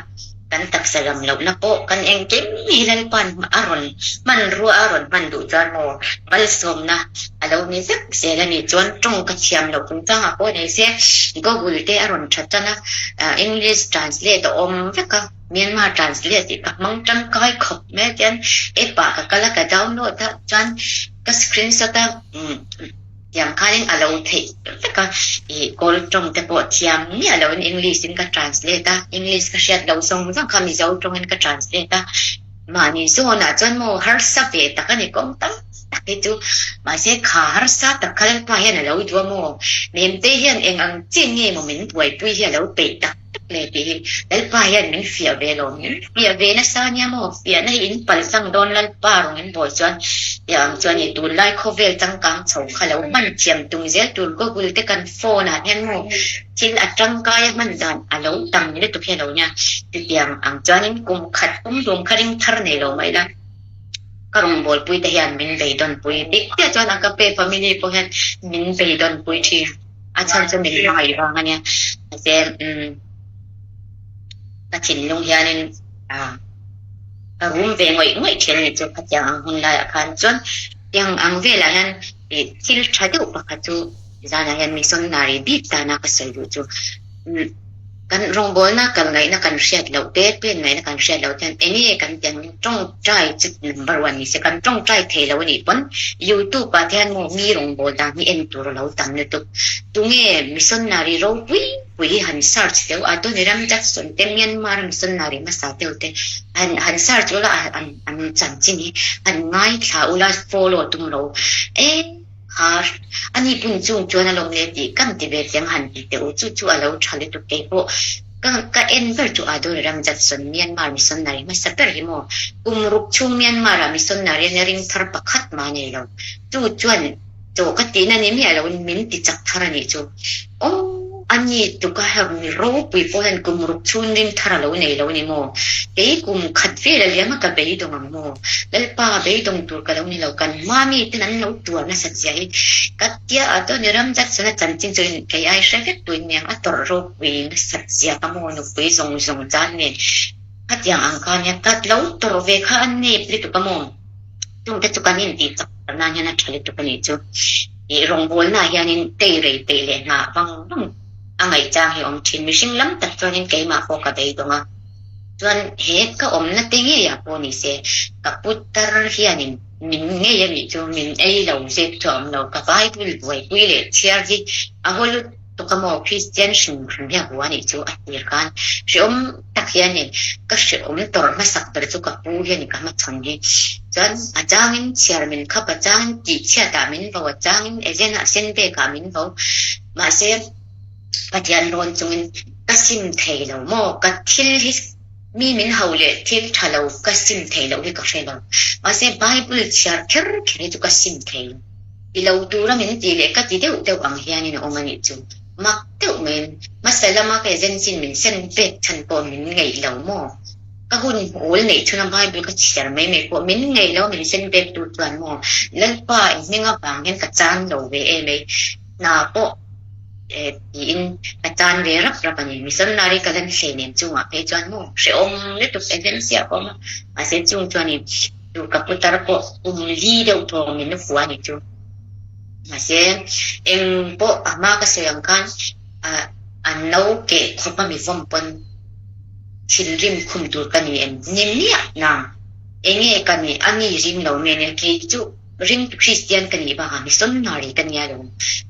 Kan taksa ram lohna pawh kan engkim hi Lalpa'n a rawn hmanrua a rawn hman duh chuan maw malsawmna a lo ni vek zel a ni. Chuan tawng ka thiam loh chungchangah pawh nei se Google te a rawn tha tan a, English translate a awm vek a, Myanmar translate tih ka hmang tangkai khawp mai a tian app ah ka kal a ka download a chuan ka screenshot a. Tiang khanin a lo theih vek a, ih kawl tawng te pawh thiam miah loin English in ka translate a, English ka hriat loh zawng zawng kha Mizo tawngin ka translate a, mahni zawnah chuan maw harsa ve tak a ni kawng tam tak hi chu, mahse kha harsa tak kha Lalpa hian a lo duh a maw, Memte hian eng ang chin nge maw min buaipui hi a lo peih tak. Tak leh tih hi Lalpa hian min fiah ve lo, min fiah ve nasa nia maw? Fiahna hi in pal tlang dawn Lalpa rawn in bawi chuan tih ang chuan i tunlai khawvel changkang chho kha lo hman thiam tum zel tur Google te kan phone ah hian maw thil a tangkai a hman dan a lo tam lutuk hi a lo nia. Chutiang ang chuanin kum khat pum hlum kha ring thar nei lo mai la ka rawngbawlpui te hian min beidawnpui dik chiah chuan a ka pe family pawh hian min beidawnpui thin. A chhan chu min hmangaih vang a nia. Mahse umm ka thinlung hianin ah ka rum ve ngawih ngawih thin a ni chu khatiang ang hun laiah khan chuan tiang ang velah hian ih thil tha deuh pakhat chu zanah hian missionary bik tana ka sawi duh chu umm kan rawngbawlna kal ngaihna kan hriat loh te pen ngaihna kan hriat loh te hian eng nge kan tih ang tawngtai chu number one ni se kan tawngtai thei lo a nih pawn youtube ah te hian maw mi rawngbâwl dan hi en tur a lo tam lutuk tunge missionary ropui pui hi han search deuh a Adoniram Judson te Myanmar missionary hmasa deuh te han han search ula an an chanchin hi han ngaithla ula follow tum lo e kha ani pun chung chuan a lawm le tih kan ti ve chiang han ti teh u chu chu a lo tha lutuk keipawh Ka ka en ber chu Adoniram Judson Myanmar missionary hmasa ber hi maw? Kum ruk chhung Myanmar ah missionary ania ring thar pakhat mah a nei lo. Chu chuan chaw ka tihna ni miah loin min ti chak thar a nih chu. Aw a ni tuk a heng mi ropui pawh hian kum ruk chhung ring thar a lo nei lo ni maw? Kei kum khat vel a liam a ka beidawng ang maw? Lalpa beidawng tur ka lo ni lo kan hma mi ten an lo tuar nasat zia hi ka tia Adoniram Judson a chanchin chu kei ai hre vek tuin miang a tawrh ropui Pui nasat zia ka maw nupui zawng zawng chan nen khatiang ang kha nia ka lo tawrh ve kha a nep lutuk a maw chungte chu kan intih chak nan hian a tha lutuk a nih chu ih rawngbawlna ah hianin tei rei peih leh hnah vang vang a ngaihchang hi a awm thin mihring lam tak chuanin keimah pawh ka beidawng a chuan he ka awmna te ngeiah pawh ni se ka putar hianin min ngei a nih chu min ei lo zep chu a awm lo ka Bible buaipui leh chhiar hi a haw lutuk. Tuka maw Kristian hrim hrim hi a hua anih chu a tir khan hrehawm tak hianin ka hrehawm tawrh hmasak ber chu ka pu hianin ka hmachhawn hi chuan a changin chhiar min khap a changin tihchhiat ah min vo a changin agent ah sen bek ah min vo mahse Pathian rawn chungin ka sim thei lo maw ka thil hi mi min ho leh thil tha lo ka sim thei loh hi ka hre lo mahse Bible chhiar kher kher hi chu ka sim thei lo. Ti lo tura min tih leh ka ti deuh deuh ang hianin a awm a nih chu. Mak deuh maiin hmasa lama ka agency in min send pek chhan pawh min ngeih lo maw? Ka hun awl neih chhuna Bible ka chhiar mai mai pawh min ngeih lo min send pek tu chuan maw Lalpa i hming avang hian ka chan lo ve em ei hna pawh tiin ka chan ve rap rap a ni. Missionary ka lan hle nen chungah phei chuan maw hrehawm lutuk agency ah ka awm a mahse chung chuanin Chu ka putar pawh kum li deuh thawng min hua a ni chu. Mahse, eng pawh a hma ka sawi ang khan a no keh khawp a mi vawm pawn thinrim khum tur ka ni em? Ni miah nang. Enge ka nih? A ni ring lo mi a nia. Kei chu ring Kristian ka nih bakah missionary ka nia lo.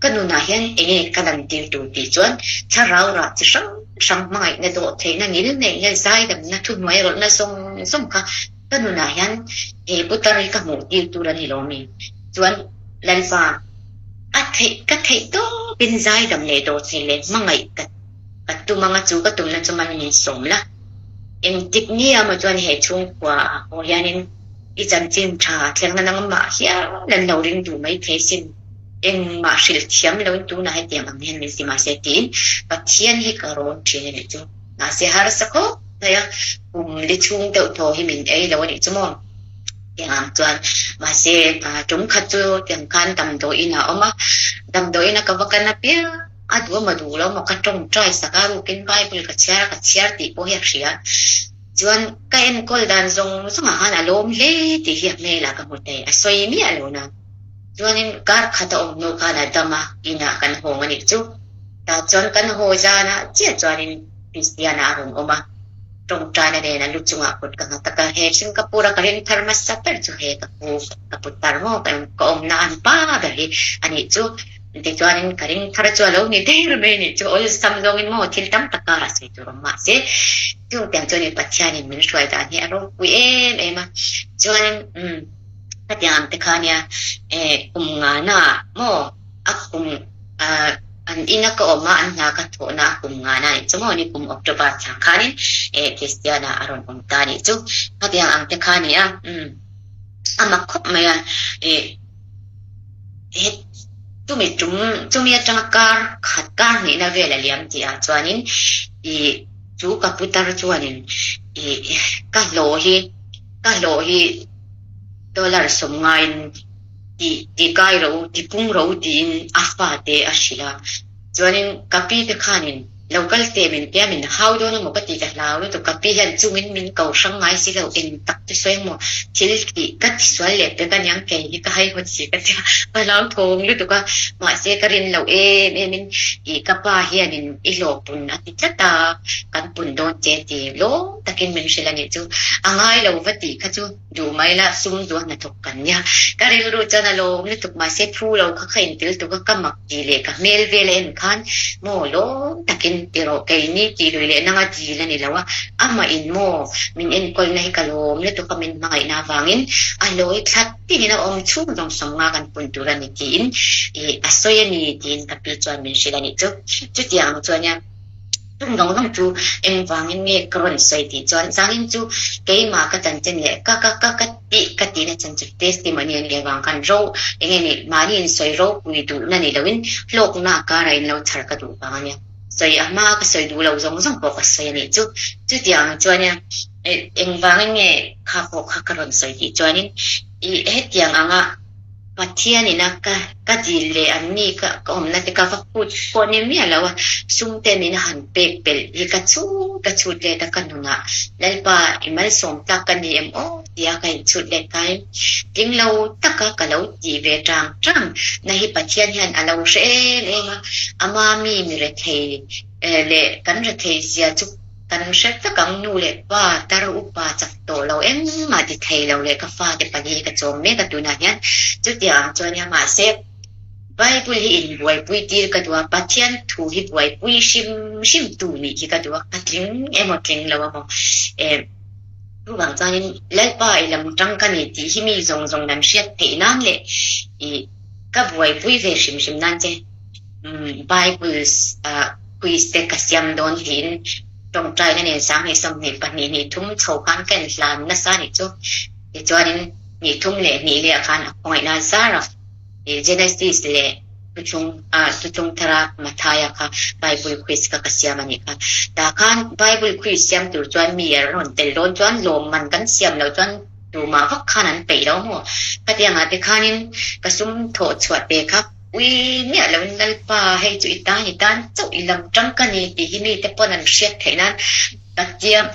Ka nunah hian enge ka lantir tur tih chuan thlarau rah chi hrang hrang hmangaihna dawh theihna ngil neihna zaidamna thuhnuai rawlhna zawng zawng kha Ka nunah hian he putar hi ka hmuh tir tur a ni lo mi? Chuan Lalpa, a theih ka theih tawpin zaidam leh dawhthei leh hmangaih ka ka tum anga chu ka tumna chu man min sawm la. Engtik ni amaw chuan he chhungkua ah pawh hianin i chanchin tha thlengna nangmah hial an lo ring duh mai thei sin. Engmah hrilh thiam loin tunah hetiang ang hian min si mahse tiin Pathian hi ka rawn thin a nih chu. Mahse harsa khawp mai a, kum li chhung deuh thaw hi min ei lo a nih chu maw? Tiang chuan mahse tum khat chu tiang khan damdawiin a awm a, damdawiin a ka va kan apiang a duh emaw duh lo emaw ka tawngtai sak a, rukin Bible ka chhiar a, ka chhiar tih pawh hi a hria. Chuan ka enkawl dan zawng zawngah khan a lawm hle tih hi a hmelah ka hmu thei, a sawi miah lo na. Chuanin kar khat a awm hnu khan a dam a, inah kan hawng a nih chu. Tah chuan kan haw zanah chiah chuanin Kristiana a rawn awm a, tawngtaina nen a lu chungah kut ka nghat a, he Singapore a ka ring thar hmasa ber chu he ka pu, ka pu tar maw ka awmna an pa ber hi a nih chu. Tichuanin ka ring thar chu a lo ni der mai a nih chu, awlsam zawngin maw thil tam tak karah sawi tur awm mahse chutiang chuan Pathianin min hruai dan hi a ropui em em a, chuanin umm khatiang ang te kha nia kum ngana maw a kum an ina ka awm a an hna ka thawhna a kum ngana nih chu maw ni kum October thla khanin Kristiana a rawn awm ta nih chu khatiang ang te kha nia umm a mak khawp mai a. He chumi tum chumi atanga kar khat kar hnihna vel a liam tih ah chuanin ih chu ka putar chuanin ih ka hlawh hi ka hlawh hi dollar sawmngaiin tih ti kai ro ti pung ro tiin a fate a hrilh a. Chuanin ka pi te khanin lo kal teh min tia min hau dawn emaw ka ti ka hlau lutuk ka pi hian chungin min ko hrang ngai si lo eng tak chu sawi emaw thil tih ka ti sual leh pek aniang kei hi ka haihawt si ka tia ka hlau thawng lutuk a mahse ka rin loh em em in ih ka pa hianin i hlawh pun a ti tlat a kan pun dawn che ti lawm takin min hrilh anih chu a ngai lo va tih kha chu. Duh mai la, sum duh a hnathawk kan nia. Ka rilru chuan a lawm lutuk mahse phu lo kha kha intil tuk a, ka mak tih leh ka hmel vel a en khan maw lawm takin ti rawh keini tih lui leh nanga dil a ni lo a, amah in maw min enkawlna hi ka lawm lutuk a min hmangaihna avangin a lawi thla tinin a awm chhung zawng sawmnga kan pun tur a ni tiin ih a sawi a ni tiin ka pi chuan min hrilh a nih chu. Chutiang ang chuan nia. Chung dang dang chu engvangin nge ka rawn sawi tih chuan zangin chu keimah ka chanchin leh ka ka ka ka tih ka tihna chan chu testimony a nih avang khan ro enge nih mahni insawi ropui duhna ni loin hlawkna a karah in lo chhar ka duh vang a nia. Sawi a hma ka sawi duh lo zawng zawng pawh ka sawi a nih chu. Chutiang chuan nia engvangin nge kha pawh kha ka rawn sawi tih chuanin ih hetiang anga Pathian ina ka ka dil leh an ni ka ka awmna te ka va phut pawh ni miah lo a, sum te min han pek pelh hi ka chhut ka chhut let a ka nunah Lalpa i malsawm tak ka ni em aw tia ka inchhut let khain tling lo taka ka lo tih ve tang tang na hi Pathian hian a lo hre em em a, ama mi mi rethei leh kan rethei zia chu Kan hre tak ang nu leh pa, tar upa chak tawh lo engmah ti thei lo leh ka fate pahnih hi ka chawm mek a tunah hian chutiang ang chuan nia mahse Bible hi in buaipui tir ka duh a, Pathian thu hi buaipui hrim hrim tu nih hi ka duh a, ka tling emaw tling lo emaw eh chuvang chuanin Lalpa i lam tang ka ni tih hi mi zawng zawng nan hriat theih nan leh ih ka buaipui ve hrim hrim nan che. Bible quiz te ka siam dawn tiin tawngtaina nen 10 22 ni thum chho khan ka inhlan nasa anih chu. Tichuanin ni thum leh hnih leh ah khan a khawngaihna zar a Genesis leh Thuthlung Thuthlung thara Mathaia kha Bible quiz kha ka siam anih kha. Tah khan Bible quiz siam tur chuan mi a rawn tel dawn chuan lawmman kan siam loh chuan tumah vak khan an peih lo maw? Khatiangah te khanin ka sum thawh chhuah te kha Ui miah loin Lalpa hei chu i tan i tan chauh i lam tang ka ni tih hi mite pawn an hriat theih nan Pathian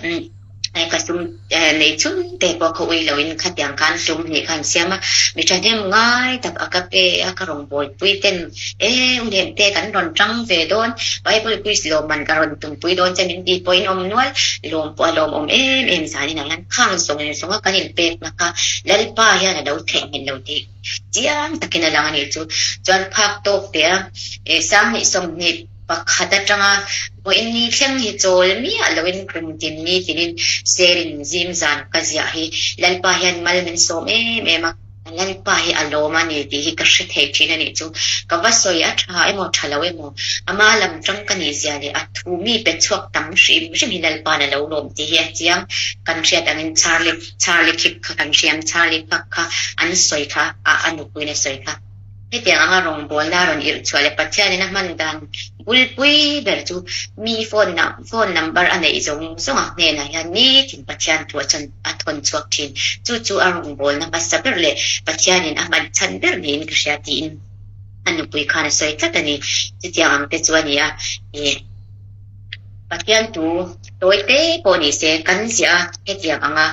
ka sum nei chhun te pawh kha ui loin khatiang khan sum hnih khan siam a, mi thahnem ngai tak a ka pe a ka rawngbawlpui ten e u hnem te kan rawn tang ve dawn Bible quiz lawmman ka rawn tumpui dawn che min tih pawhin awm nual lawm pawh a lawmawm em em zanin ang hian khang zawng zawng a kan inpekna kha Lalpa hian a lo theihnghilh lo tih Chiang takin a lang a nih chu. Chuan phak tawk teh a, 2021 atanga vawiin ni thleng hi chawl miah loin kum tin ni tinin Serin zim zan ka ziah hi Lalpa hian mal min sawm em em a, Lalpa hi a lawm a ni tih hi ka hre thei thin a nih chu. Ka va sawi a tha emaw tha lo emaw, ama lam tang ka nih zia leh a thu mi pe chhuak tam hrim hrim hi Lalpa'n a lo lawm tih hi a chiang. Kan hriat angin Charlie Charlie Khip kha kan hriam, Charlie Park kha an sawi kha, a a nupuiin a sawi kha. Hetiang anga rawngbawlna a rawn irh chhuah leh Pathianin a hman dan bulpui ber chu mi phone phone number a neih zawng zawng a hnenah hian nitin Pathian thu a chhan a thawn chhuak thin. Chu chu a rawngbawlna hmasa ber leh Pathianin a hman chhan ber niin ka hria tiin a nupui khan a sawi tlat a ni. Chutiang ang te chu a ni a, ih. Pathian thu tawi te pawh ni se kan ziah a, hetiang anga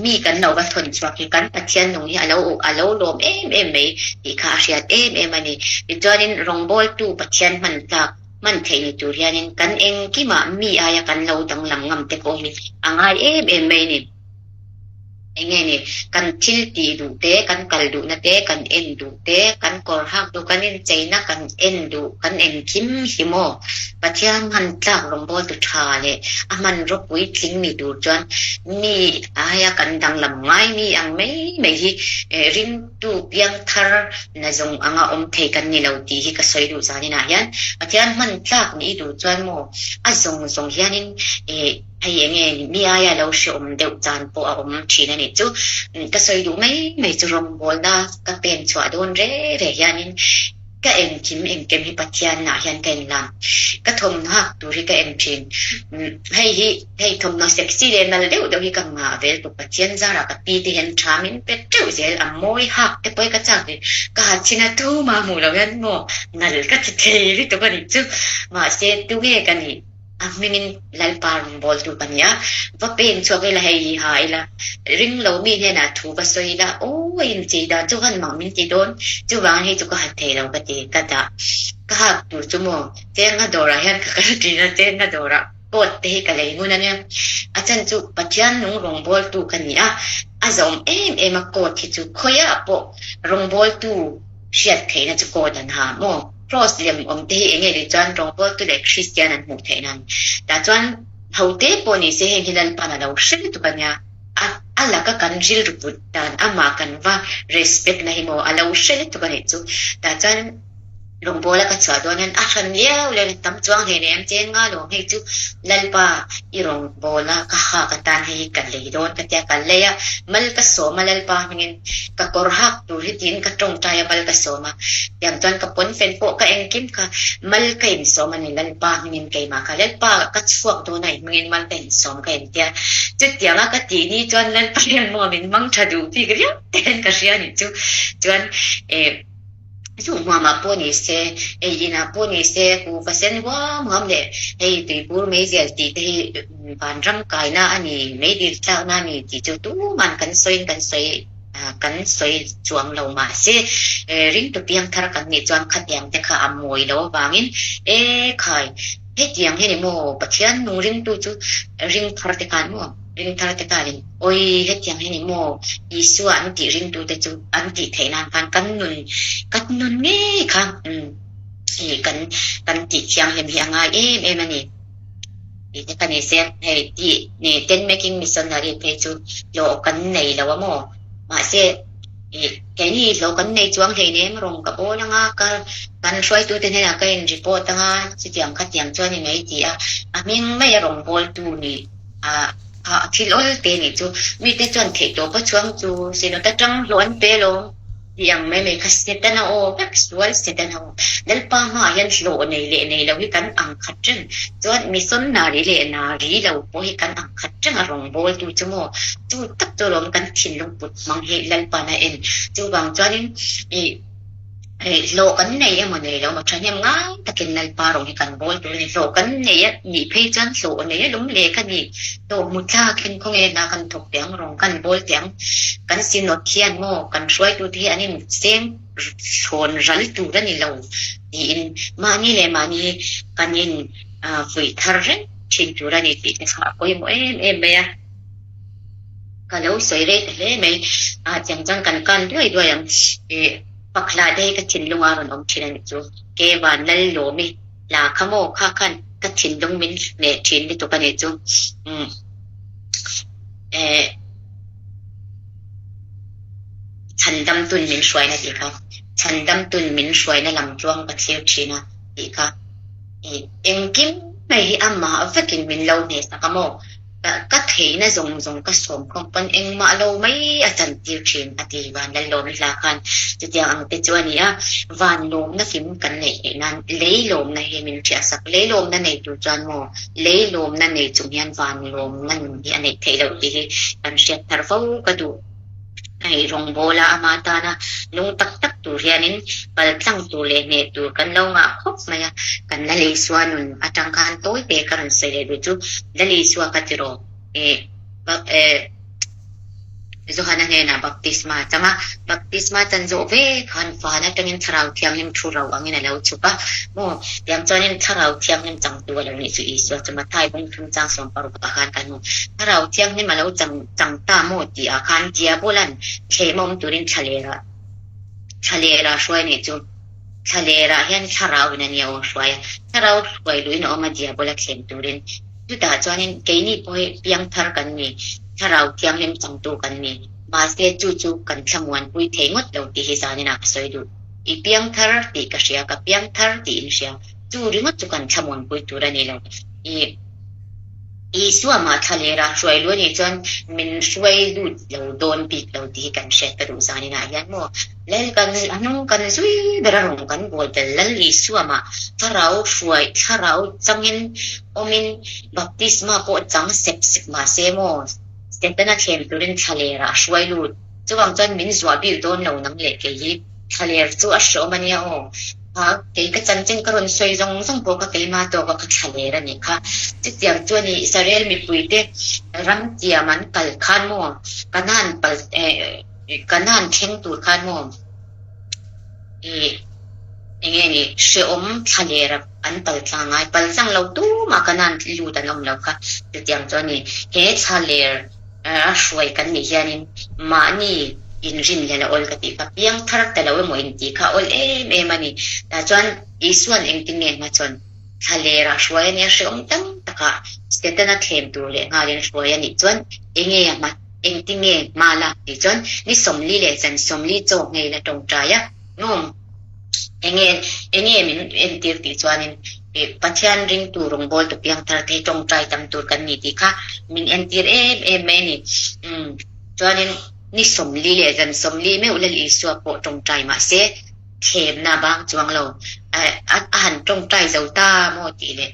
mi kan lo va thawn chhuak hi kan Pathian nung hi a lo a lo lawm em em mai tih kha a hriat em em a ni. Tichuanin rawngbawltu Pathian hman tlak hman theih ni tur hianin kan engkimah mi aia kan lo danglam ngam te pawh hi a ngai em em mai a ni. Eng nge ni, kan thil tih duh te, kan kal duhna te, kan en duh te, kan kawr hak duh, kan incheina kan en duh, kan engkim hi maw? Pathian hman tlak rawngbawltu tha leh a hmanraw puitling ni tur chuan mi aia kan danglam ngai mi ang mai mai hi ringtu piangthar na zawng anga awm thei kan ni lo tih hi ka sawi duh zaninah hian Pathian hman tlak nih duh chuan maw a zawng zawng hianin Hei enge mi aia lo hreawm deuh chan pawh a awm thin a nih chu. Ka sawi duh mai mai chu rawngbawlna ka pen chhuah dawn re re hianin ka engkim engkem hi Pathianah hian ka enlam. Ka thawmhnaw hak tur hi ka en thin. Hei hi hei thawmhnaw sexy leh nal deuh deuh hi ka ngah vel tuk Pathian zarah ka pi te hian tha min pe teuh zel a mawi hak te pawh hi ka chak ve. Ka ha chin a tuma hmuh loh hian maw nal ka ti thei lutuk a nih chu. Mahse tunge ka nih? A hmingin Lalpa rawngbawltu ka ni a, va pen chhuak ila hei hi ha ila, ring lo mi hnenah thu va sawi ila, aw a inchei dan chu han mang min ti dawn, chuvangin hei chu ka ha thei lo ka ti, ka dah ka hak tur chu maw chenga dawrah hian ka kal thin a, chenga dawrah coat te hi ka lei ngun a nia, a chan chu Pathian nung rawngbawltu ka ni a, a zawm em em a coat hi chu khawiah pawh rawngbawltu hriat theihna chu coat an ha maw. Cross lem awm te hi enge ni chuan rawngbawltu leh Kristian an hmuh theih nan. Tah chuan hote pawh ni se heng hi Lalpan a lo hre lutuk a nia. A a laka kan rilru put dan amah kan va respect na hi maw a lo hre lutuk a nih chu. Tah chuan rawngbawla ka chhuah dawn hian a hran liau liau in tam chuang hlei nei ang che nga lawm hei chu Lalpa i rawngbawla ka hak atan hei hi ka lei dawn ka tia ka lei a, mal ka sawm a Lalpa hmingin ka kawr hak tur hi tiin ka tawngtai a mal ka sawm a, tiang chuan ka pawnfen pawh ka engkim kha mal ka insawm a ni Lalpa hmingin keimah kha Lalpa ka chhuak dawn a i hmingin mal ka insawm ka intia chutiang a ka tih ni chuan Lalpa hian maw min mang tha duh bik riau te hian ka hria a nih chu chuan eh Chu hmuamah pawh ni se, ei inah pawh ni se, kuhva sen huam huam leh hei tuibur meizial tih te hi vanram kaina a ni, meidil tlakna a ni tih chu tuman kan sawiin kan sawi kan sawi chuang lo mahse ringtu piangthar kan nih chuan khatiang te kha a mawi lo avangin e khai hetiang hi ni maw Pathian nung ringtu chu ringthar te khan maw ringthar te khanin Awi, hetiang hi ni maw? Isua an tih ringtute chu an tih theih nan khan kan nun, kan nun ngei kha ih kan kan tih thianghlim hi a ngai em em a ni. Tih te kha ni se, hei tih ni tent making missionary phei chu hlawh kan nei lo a maw? Mahse, ih keini hlawh kan nei chuang hleinem rawng ka bawl anga ka kan hruaitute hnenah ka in report anga chutiang khatiang chuan i mai ti a, a hming maia rawngbawltu nih a. A thil awl te nih chu mite chuan theih tawp a chhuang chu Synod atang hlawh an pe alawm tih ang mai mai kha Setana aw vek sual Setana aw Lalpa hmaah hian hlawh nei leh nei lo hi kan ang khat reng chuan misawn nari leh nari lo pawh hi kan ang khat reng a rawngbawltu chu maw chu tak chu alawm kan thinlung put hmang hi Lalpa'n a en chuvang chuanin ih Hei hlawh kan nei emaw nei lo emaw thahnem ngai takin Lalpa rawng hi kan bawl tur a ni. Hlawh kan nei a nih phei chuan hlawh nei a lum leh ka ni. Hlawh hmu thlakin khawnge hna kan thawk teh ang, rawng kan bawl teh ang. Kan synod hian maw kan hruaitute hi an inseng thlawn ral tur a ni lo tiin mahni leh mahni kan in fuih thar reng thin tur a ni tih te kha a pawimawh em em mai a. Ka lo sawi rei ta hle mai. Ah chiang chuan kan kan duai duai ang. Ih Pakhla te hi ka thinlung a rawn awm thin a nih chu. Ke van lal lawmi hla kha maw kha khan ka thinlung min hneh thin lutuk a nih chu. Umm eh Chhandam tun min hruaina tih kha. Chhandam tun min hruaina lam tluang ka thlir thin a tih kha. Ih engkim mai hi amah vekin min lo hnehsak a maw. Ka theihna zawng zawng ka sawm khawm pawn engmah lo mai a chantir thin a ti Van Lallawmi hla khan chutiang ang te chu a ni a, van lawmna kim kan neih theih nan lei lawmna hi min hriatsak, lei lawmna nei tur chuan maw lei lawmna nei chung hian van lawmna nun hi a neih theih loh tih hi kan hriat thar fo ka duh. Hei rawngbawla ama tana nung tak tak tur hianin paltlang tur leh hneh tur kan lo ngah khawp mai a, kan Lal Isua nun atang khan tawi te ka rawn sawi leh duh chu Lal Isua ka ti rawh eh eh Johana hnenah baptisma a chang a, baptisma chan zawh ve khan van atangin Thlarau Thianghlim thu ro angin a lo chhuk a, maw tiang chuanin Thlarau Thianghlim changtu a lo nih chu Isua chu Mathai bawng thum chang 16 ah khan kan hmu. Thlarau Thianghlim a lo chang chang ta maw tih ah khan Diabola'n thlem a awm turin thlalerah thlalerah hruai nih chu thlalerah hian thlarau in a nia aw hruai a, thlarau hruai luhin a awm a Diabola thlem turin. Chutah chuanin keini pawh hi piangthar kan ni, thlarau thianghlim changtu kan ni, mahse chu chu kan thlamuanpui thei ngawt lo tih hi zaninah ka sawi duh. I piangthar tih ka hria, ka piangthar tih in hria, chu ringawt chu kan thlamuanpui tur a ni lo. I Isua mah thlalera hruai lu a nih chuan min hruai lut lo dawn bik lo tih hi kan hriat ka duh zaninah hian maw Lal kan a hnung kan zui ber a rawn kan bawl tel Lal Isua mah thlarau hruai thlarau changin awmin baptisma pawh chang sep sep mah se maw Setana thlem turin thlalerah a hruai lut chuvang chuan min zuah bik dawn lo nang leh kei hi thlaler chu a hreawm a nia aw. A, kei ka chanchin ka rawn sawi zawng zawng pawh kha keimah tawka ka thla ler a nih kha. Chutiang chuan i Israel mipuite ram tiam an kal khan maw, Kanaan pal eh Kanaan thleng tur khan maw i enge ni hrehawm thla ler an pal tlang ngai, pal tlang lo tumah Kanaan lut an awm lo kha. Chutiang chuan i he thla ler A hruai kan nih hianin mahni inrin leh a awl ka tih kha piang thar ta lo emaw intih kha a awl em em a ni. Tah chuan Isua'n engtin nge hmachhawn thla lerah hruai a nia hrehawm tam takah Setana thlem tur leh nghalin hruai a nih chuan enge a hma engtin nge hma lak tih chuan ni 40 leh zan 40 chaw nghei la tawngtai a nuam. Enge enge min entir tih chuanin ih Pathian ringtu rawngbawltu piangthar te tawngtai tam tur kan ni tih kha min entir em em mai a ni. Umm chuanin ni 40 leh zan 40 meuh Lal Isua pawh tawngtai mah se thlemna bang chuang lo a a han tawngtai zo ta maw tih leh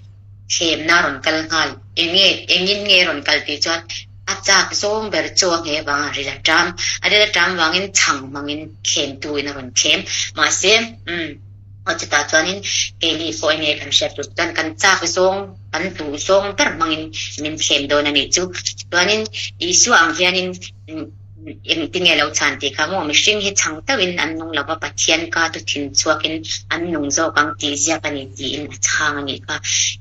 thlemna rawn kal nghal enge engin nge rawn kal tih chuan A chak zawng ber chu a ngheh vang a ril a ṭam. A ril a ṭam vangin chhang hmangin thlemtu in a rawn thlem. Mahse, umm, aw chutah chuanin keini pawh enge kan hriat tur chuan kan chak zawng, kan duh zawng ber hmangin min thlem dawn a nih chu. Chuanin Isua ang hianin engtinge lo chhan tih kha maw mihring hi chhang tauhin an nung lo va, Pathian ka tu thin chhuakin an nung zawk ang tih ziak a ni tiin a chhang a nih kha.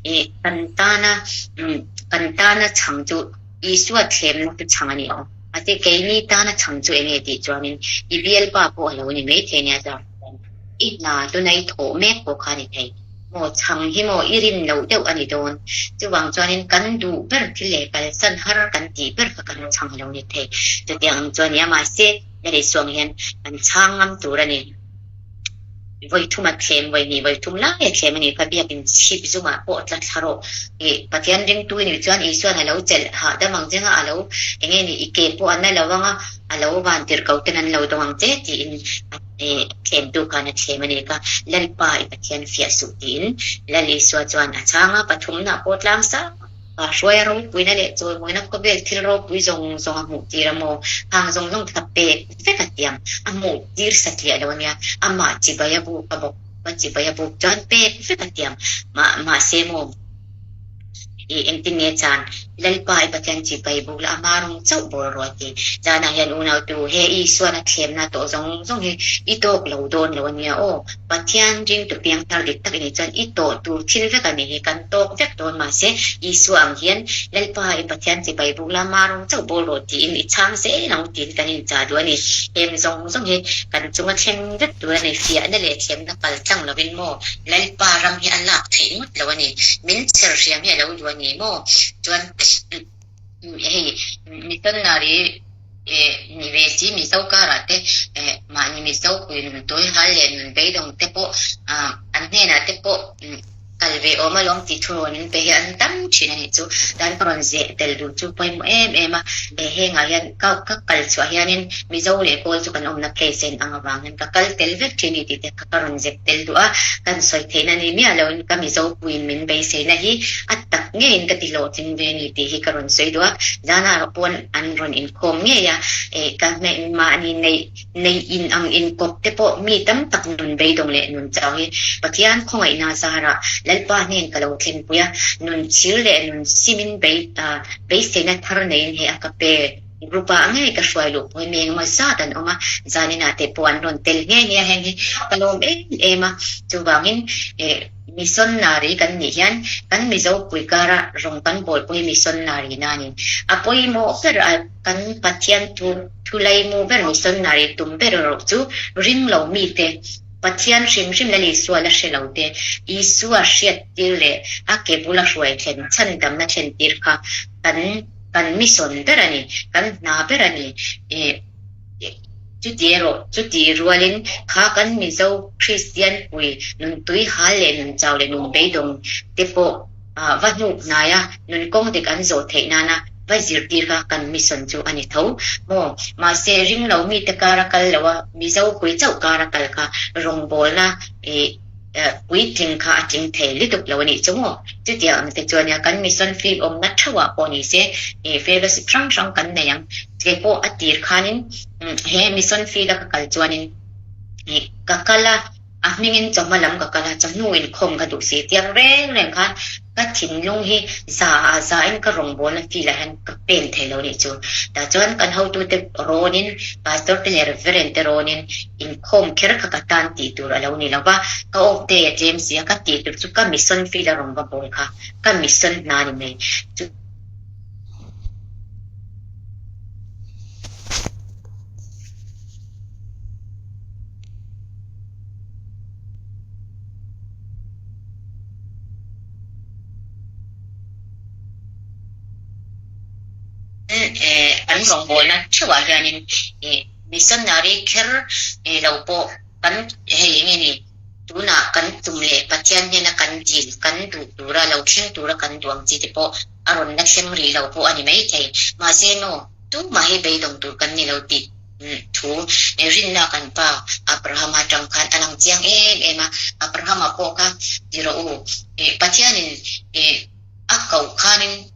Ih, kan tana, umm, kan tana chhang chu Isua thlemna chu chhang a ni ang. Mahse, keini tana chhang chu enge tih chuanin i bialpa pawh a lo ni mai thei nia chuan i hna tuna i thawh mek pawh kha a ni thei. Maw chhang hi maw i rin loh deuh a ni dawn. Chuvang chuanin kan duh ber thil leh kalsan har kan tih ber kha kan chhang a lo ni thei. Chutiang ang chuan nia mahse, Lal Isua ang hian kan chhang ngam tur a ni. Vawi thum a thlem, vawi hnih vawi thum lai a thlem a nih kha, biakin chhip zungah pawh tla thla rawh. Ih, Pathian ringtu i nih chuan Isua'n a lo chelh hahdam ang che nga, a lo eng nge ni, i ke pawh a na lo ang a, a lo van tirh ko ten an lo dawng ang che tiin ih thlemtu khan a thlem a nih kha. Lalpa i Pathian fiah suh tiin Lal Isua chuan a chhang a, pathumna pawh tlang sang. Hruaia ropuina leh chawimawina khawvel thil ropui zawng zawng a hmuh tir a maw? Hang zawng zawng kha pek vek a tiang a hmuh tir satliah lo a nia, amah chibai a buk a bawk a chibai a buk chuan pek vek a tiang mah mahse maw i engtin nge chan Lalpa i Pathian chibai buk la ama rawng chauh bawl rawh a ti. Zanah hian unautu he Isuan a thlemna tawh zawng zawng hi i tawk lo dawn lo a nia aw. Pathian ringtu piangthar dik tak i nih chuan i tawh tur thil vek a nih hi kan tawk vek dawn mahse Isua ang hian Lalpa i Pathian chibai buk la ma rawng chauh bawl rawh tiin i chhang zel ang tiin kan inchah duh a ni. Heng zawng zawng hi kan chunga thleng vek tur a ni. Fiahna leh thiamna kal tlang lovin maw Lalpa ram hi a lak theih ngawt lo a ni. Min chher hriam hi a lo duh a ni maw? Chuan hei missionary ni ve si Mizo karah te mahni Mizo pui nun tawihal leh nun beidawng te pawh an hnenah te pawh. Kal ve awm alawm tih thu rawn in pe hi an tam thin a nih chu. Dan ka rawn zeh tel duh chu pawimawh em em a, he hengah hian ka ka kal chhuah hianin Mizo leh Kawl chu kan awmna place a in ang avang hian ka kal tel vek thin a ni tih te kha ka rawn zep tel duh a, kan sawi theihna ni miah loin ka Mizo puiin min beiseina hi a tak ngeiin ka ti hlawhtling ve a ni tih hi ka rawn sawi duh a, zanah pawn an rawn inkhawm ngei a, eh ka mahni neih Neih in ang inkawp te pawh mi tam tak nun beidawng leh nun chau hi Pathian khawngaihna zarah Lalpa hnen ka lo thlenpui a, nun chhir leh nun simin beiseina thar neiin he a ka pe. Group ah ngei ka hruai luh pawh hi mi engemaw zat an awm a, zaninah te pawh an rawn tel nghe nghe a, heng hi ka lawm em em a, chuvangin Missionary kan nih hian kan Mizo pui kara rawng kan bawl pawh hi missionary na a ni. A pawimawh ber a kan Pathian thu Thulaimu ber missionary tum ber erawh chu ring lo mite, Pathian hrim hrim Lal Isua la hre lo te, Isua hriattir leh a ke bula hruai thlen chhandamna thlentir kha kan kan mission ber a ni, kan hna ber a ni. Chuti erawh chuti rualin kha kan Mizo Kristian pui nun tui hal leh nun chau leh nun beidawng te pawh va hnuk hnaia nun kawng dik an zawh theih nana va zirtir kha kan mission chu a ni tho maw? Mahse, ring lo mite kara kal lo a, Mizo pui chauh kara kal kha rawngbawlna puitling kha a tling thei lutuk lo a nih chu maw? Chutiang ang te chuan nia kan mission field awmna theuhah pawh ni se fellowship hrang hrang kan nei ang. Kei pawh a tir khanin he mission field a ka kal chuanin ka kal a, A hmingin chawhma lam ka kal a, chawhnu inkhawm ka duh si. Tiang reng reng khan ka thinlung hi za ah za in ka rawngbawlna field ah hian ka pen thei lo nih chu. Tah chuan kan hotute rawnin, pastor te leh reverend te rawnin inkhawm kher kha ka tan tih tur a lo ni lo va, ka off day a tlem si a, ka tih tur chu ka mission field a rawn va bawl kha ka mission hna ni mai. Chu. An rawngbawlna theuhah hianin missionary kher lo pawh kan hei eng nge ni tunah kan tum leh Pathian hnena kan dil kan duh tura lo thleng tura kan duh ang chi te pawh a rawn la thleng rih lo pawh a ni maithei. Mahse maw tumah hi beidawng tur kan ni lo tih Thu rinna kan pa Abrahama atang khan a lang chiang em em a, Abrahama pawh kha ti rawh u, Pathianin a koh khanin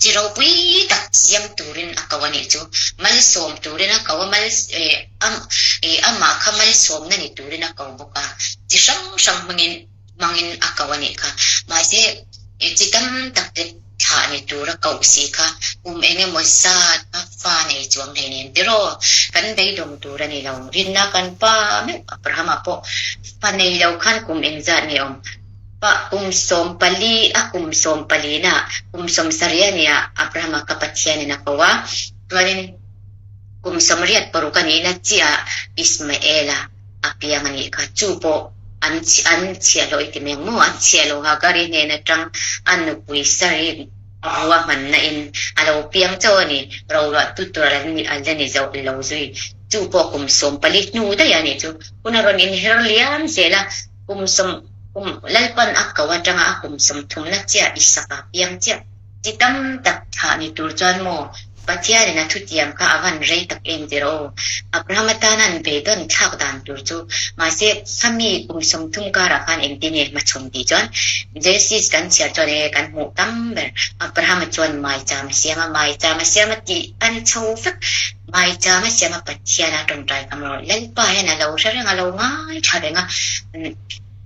chi ropui tak siam turin a ko a nih chu, malsawm turin a ko a, amah kha malsawmna ni turin a ko bawk a, chi hrang hrang hmangin hmangin a ko a nih kha. Mahse, chi tam tak te thlah ni tura koh si kha kum eng emaw zat a fa nei chuang hlei nen tiraw kan beidawng tur a ni lo. Rinna kan pa meuh Abrahama pawh fa nei lo khan kum eng zat nge awm? Pa kum 14 a kum 14 na kum 70 a nia Abrahama ka Pathianin a ko a, chuanin kum 86 a nihna chiah Ismaela a piang a nih kha. Chu pawh an an chhiahhlawh i ti mai ang maw? An chhiahhlawh Hagari hnen atang a nupui Sari ruahmanna in a lo piang chauh a ni. Roruah tu tur a la ni zo lo zui. Chu pawh kum 14 hnu daih a nih chu. Hun a rawn inher liam zel a, kum sawm kum Lalpan a ko atanga a kum sawmthumna chiah Isaka piang chiah. Chi tam tak thlah ni tur chuan maw Pathianin a thutiam kha a van rei tak em tir aw. Abraham atana an beidawn thlak dan tur chu mahse khami kum 30 karah khan engtin nge hmachhawn tih chuan Genesis kan chhiar chuan enge kan hmuh tam ber Abrahama chuan maicham a siam a, maicham a siam a tih a ni chho vek. Maicham a siam a Pathian a tawngtai kam rawh Lalpa hian a lo hre reng a lo ngaithla reng a.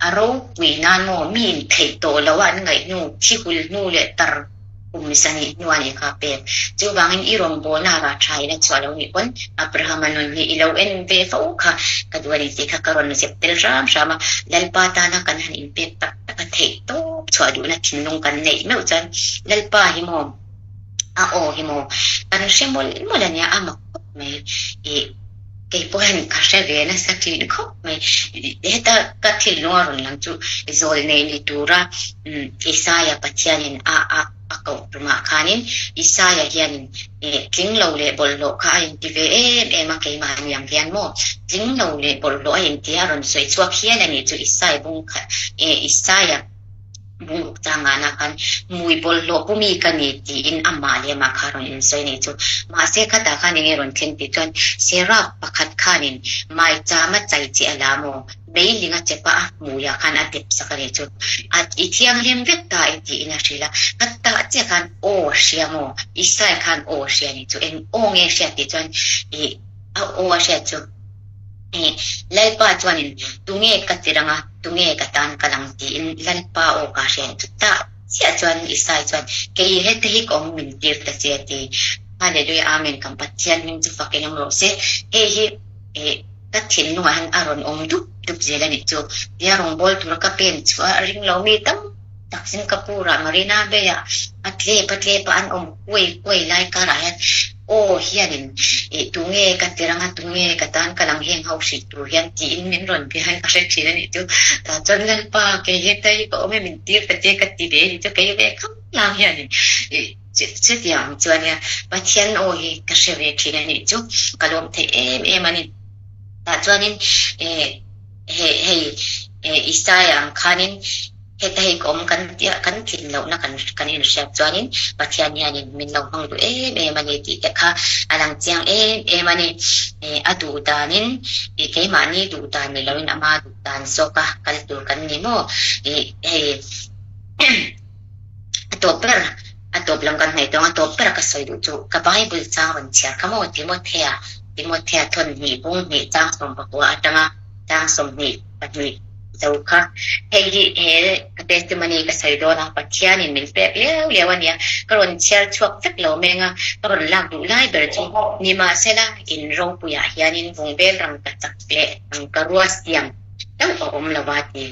A ropui nan maw mi in theih tawh lo a an ngaih hnu, thi hul hnu leh tar kum zahnih hnu a nih kha pek. Chuvangin i rawngbawlna rah tha ila chhuah lo nih pawn Abrahama nun hi i lo en ve fo kha ka duh a ni tih kha ka rawn zep tel hram hram a. Lalpa tana kan han inpek tak tak a theih tawp chhuah duhna thinlung kan neih meuh chuan Lalpa hi maw a aw hi maw kan hre mawlh mawlh a nia a mak khawp mai ih. Kei pawh hian ka hre ve nasa thin khawp mai. Heta ka thinlung a rawn lang chu zawl nei ni tura Isaia Pathianin a a a koh tumah khanin Isaia hianin tling lo leh bawlhhlawh kha a inti ve em em a keimahni ang hian maw tling lo leh bawlhhlawh a inti a rawn sawi chhuak hial a nih chu Isaia bung kha Isaia. Bungruk changana khan hmui bawlhhlawh pu mi ka ni tiin amah leh amah kha rawn insawi a nih chu. Mahse khatah khan enge rawn thleng tih chuan Seraph pakhat khanin maichama chai che a la maw? Meiling a chepa a hmuiah khan a dep sak a nih chu. A i thianghlim vek ta e tiin a hrilh a. Ka tah chiah khan aw a hria maw? Isai khan aw a hria a nih chu. Eng aw nge a hriat tih chuan i a aw a hriat chu. Lalpa chuanin tunge ka tir anga tunge ka tan kal ang tiin Lalpa aw ka hria a chutah chiah chuan Isai chuan kei heta hi ka awm min tir ta che a ti. Hallelujah Amen kan Pathian hming chu fak in awm rawh se. Hei hi ka thinlungah hian a rawn awm dup dup zel a nih chu. Tia rawngbâwl tura ka pen chhuah a ring lo mi tam tak Singapore-ah Marina Bay-ah a tlep a tlep a an awm kuai kuai lai karah hian aw hianin ih tunge ka tir anga tunge ka tan ka lang heng ho hrilh tur hian tiin min rawn bia hian ka hre thin a nih chu. Tah chuan Lalpa kei heta hi ka awm e min tir ta che ka ti ve a nih chu kei ve kham lang hianin ih chutiang chuan nia Pathian aw hi ka hre ve thin a nih chu ka lawm theih em em a ni. Tah chuanin ih hei hei Isaiah ang khanin heta hei ka awm kan tih kan tlin lohna kan kan inhriat chuanin Pathian hianin min lo hmang duh em em a ni tih te kha a lang chiang em em a ni. A duh danin ih keimahni duh dan ni loin ama duh dan zawka kal tur kan ni maw? Ih hei a tawp ber a tawp lam kan hnaih tawng a tawp ber ka sawi duh chu ka Bible chang rawn chhiar kha maw Timothea Timothea thawn hnih bung hnih chang 19 atanga chang 22 zo kha. Hei hi he ka testimony ka sawi dawn a, Pathianin min pek liau liau a nia, ka rawn chhiar chhuak vek lo meng a, ka rawn lak duh lai ber chu nimahsela in ropuiah hianin bungbel rangkachak leh tangkarua siam chauh a awm lo a ti.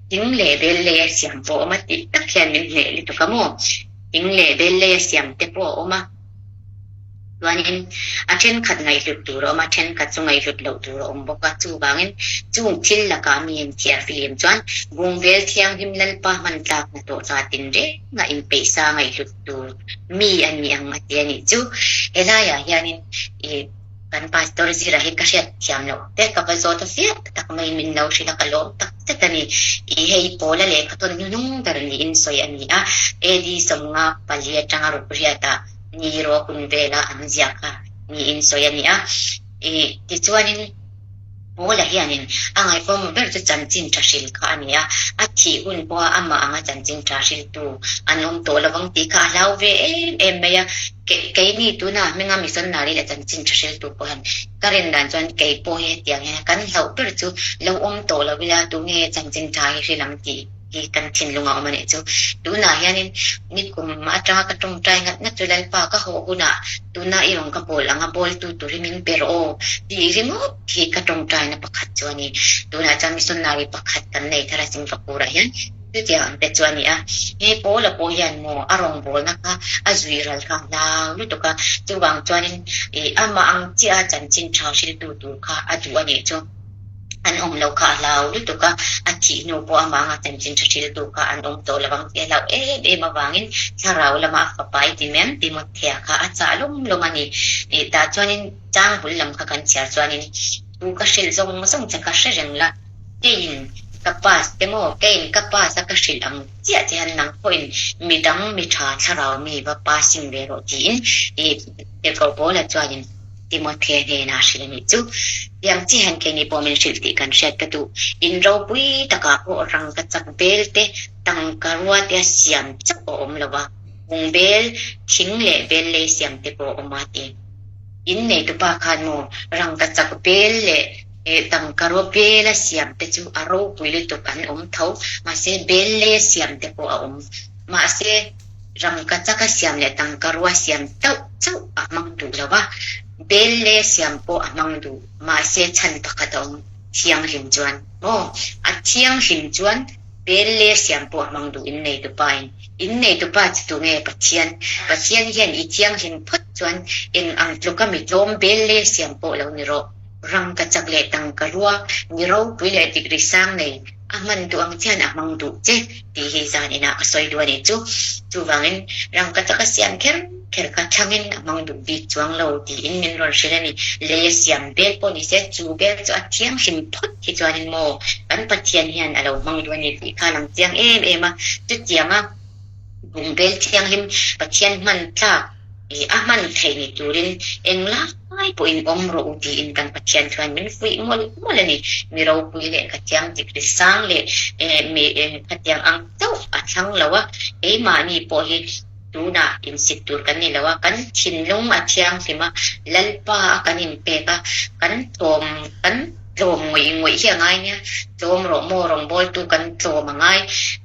Thing leh bel leia siam pawh a awm a tih tak hian min hneh lutuk a maw? Thing leh bel leia siam te pawh a awm a. Chuanin a thenkhat ngaihhlut tur a awm a, thenkhat chu ngaihhlut loh tur a awm bawk a. Chuvangin chung thil lakah mi inthiar fihlim chuan Bungvel Thianghlim Lalpa hman tlak hnathawh hna tinrenga inpeihsa ngaihhlut tur mi a ni ang a ti a nih chu. Helaiah hianin ih kan Pastor zirah hi ka hriat thiam loh te ka va zawt a fiah tak maiin min lo hrilh a, ka lawm tak zet a ni. Ih hei Pawla lehkha tawn hnuhnung ber niin sawi a ni a, AD 54 atanga rukriatah ni rawh hun vela an ziah kha niin sawi a ni a. Ih tichuanin Paula hianin a ngaihpawimawh ber chu chanchin tha hril kha a ni a, a thih hun pawha amah anga chanchin tha hriltu an awm tawh lovang tih kha a hlau ve em em mai a. Keini tuna hminga missionary leh chanchin tha hriltu pawh hian ka rin dan chuan kei pawh hi hetiang hian kan hlauh ber chu lo awm tawh lo ila tunge chanchin tha hi hril ang tih hi kan thinlung a awm a nih chu. Tunah hianin nikum atanga ka tawngtai ngat ngat chu Lalpa ka haw hunah tuna i rawn ka bawl anga bawltu tur hi min pe rawh aw tih ringawt hi ka tawngtaina pakhat chu a ni. Tunah chuan missionary pakhat kan nei thar a Singapore ah hian chutiang ang te chu a ni a. He Paula pawh hian maw a rawngbawlna kha a zui ral kha hlau lutuk a, chuvang chuanin ih amah ang chiah a chanchin tha hriltu tur kha a duh a nih chu. An awm loh kha a hlau lutuk a, a thih hnu pawh amah anga chanchin tha hriltu kha an awm tawh lovang tih a hlauh em em avangin thlarau lama a fapa i ti mem Timothea kha a chah lawm lawm a ni. Ih tah chuanin chang bul lam kha kan chhiar chuanin thu ka hrilh zawng zawng che ka hre reng la, keiin ka pass te maw, keiin ka pass a ka hrilh ang chiah che hian nang pawhin midang mi tha thlarau mi va passing ve rawh tiin ih Tirhkoh Paula chuanin Timothea hnenah a hrilh a nih chu. Tiang chi hian keini pawh min hrilh tih kan hriat ka duh. In ropui takah pawh rangkachak bel te, tangka rua te a siam chauh a awm lo a, bung bel, thing leh bel lei siam te pawh a awm a ti. In neitupa khan maw rangkachak bel leh tangka rua bel a siam te chu a ropui lutuk an awm tho, mahse bel lei a siam te pawh a awm. Mahse. Rangkachaka siam leh tangkarua siam tauh chauh a hmang duh lo va, bel leh siam pawh a hmang duh. Mahse chhan pakhat a awm, thianghlim chuan maw? A thianghlim chuan bel leh siam pawh a hmang duh inneitupain. Inneitupa chu tunge? Pathian. Pathian hian i thianghlim phawt chuan eng ang tluka mi tlawm bel leh siam pawh lo ni rawh. Rangkachak leh tangkarua, mi ropui leh degree sang nei. A hman duh ang chian a hmang duh che tih hi zan inah ka sawi duh a nih chu. Chuvangin rangka taka siam kher kher kha thlangin a hmang duh bik chuang lo tiin min rawn hrilh a ni. Lei a siam bel pawh ni se chu bel chu a thianghlim phawt hi chuanin maw kan Pathian hian a lo hmang duh a ni tih kha a lang chiang em em a. Chutianga bungbel thianghlim Pathian hman tlak I a hman theih ni turin englai pawhin awm rawh u tiin kan Pathian chuan min fuih mawlh mawlh a ni. Mi ropui leh khatiang dikri sang leh mi khatiang ang chauh a thlang lo a, keimahni pawh hi tunah insit tur kan ni lo a, kan thinlung a thianghlim a, Lalpa a kan inpek a, kan tlawm kan tlawm ngawih ngawih hi a ngai nia, tlawm rawh maw rawngbawltu kan tlawm a ngai,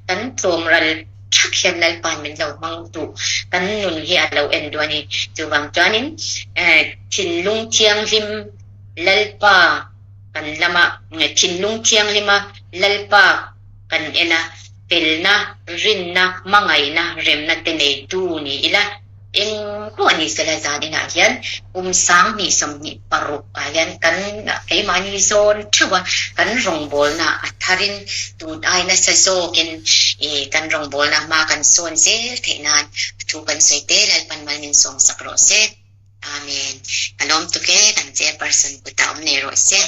kan tlawm ral Thak hian Lalpa'n min lo hmang duh, kan nun hi a lo en duh a ni. Chuvang chuanin thinlung thianghlim Lalpa kan lama, thinlung thianghlima Lalpa kan en a, felna, rinna, hmangaihna, remna te neitu ni ila, Eng pawh ni sela zan inah hian kum 2026 ah hian kan keimahni zawn theuh a, kan rawngbawlna a tharin tun ai nasa zawkin kan rawngbawlna hma kan sawn zel theih nan a thu kan sawi te Lalpan mal min sawmsak rawh se. Amen. Ka lawm tuk e, kan chairperson kutah awm nei rawh se.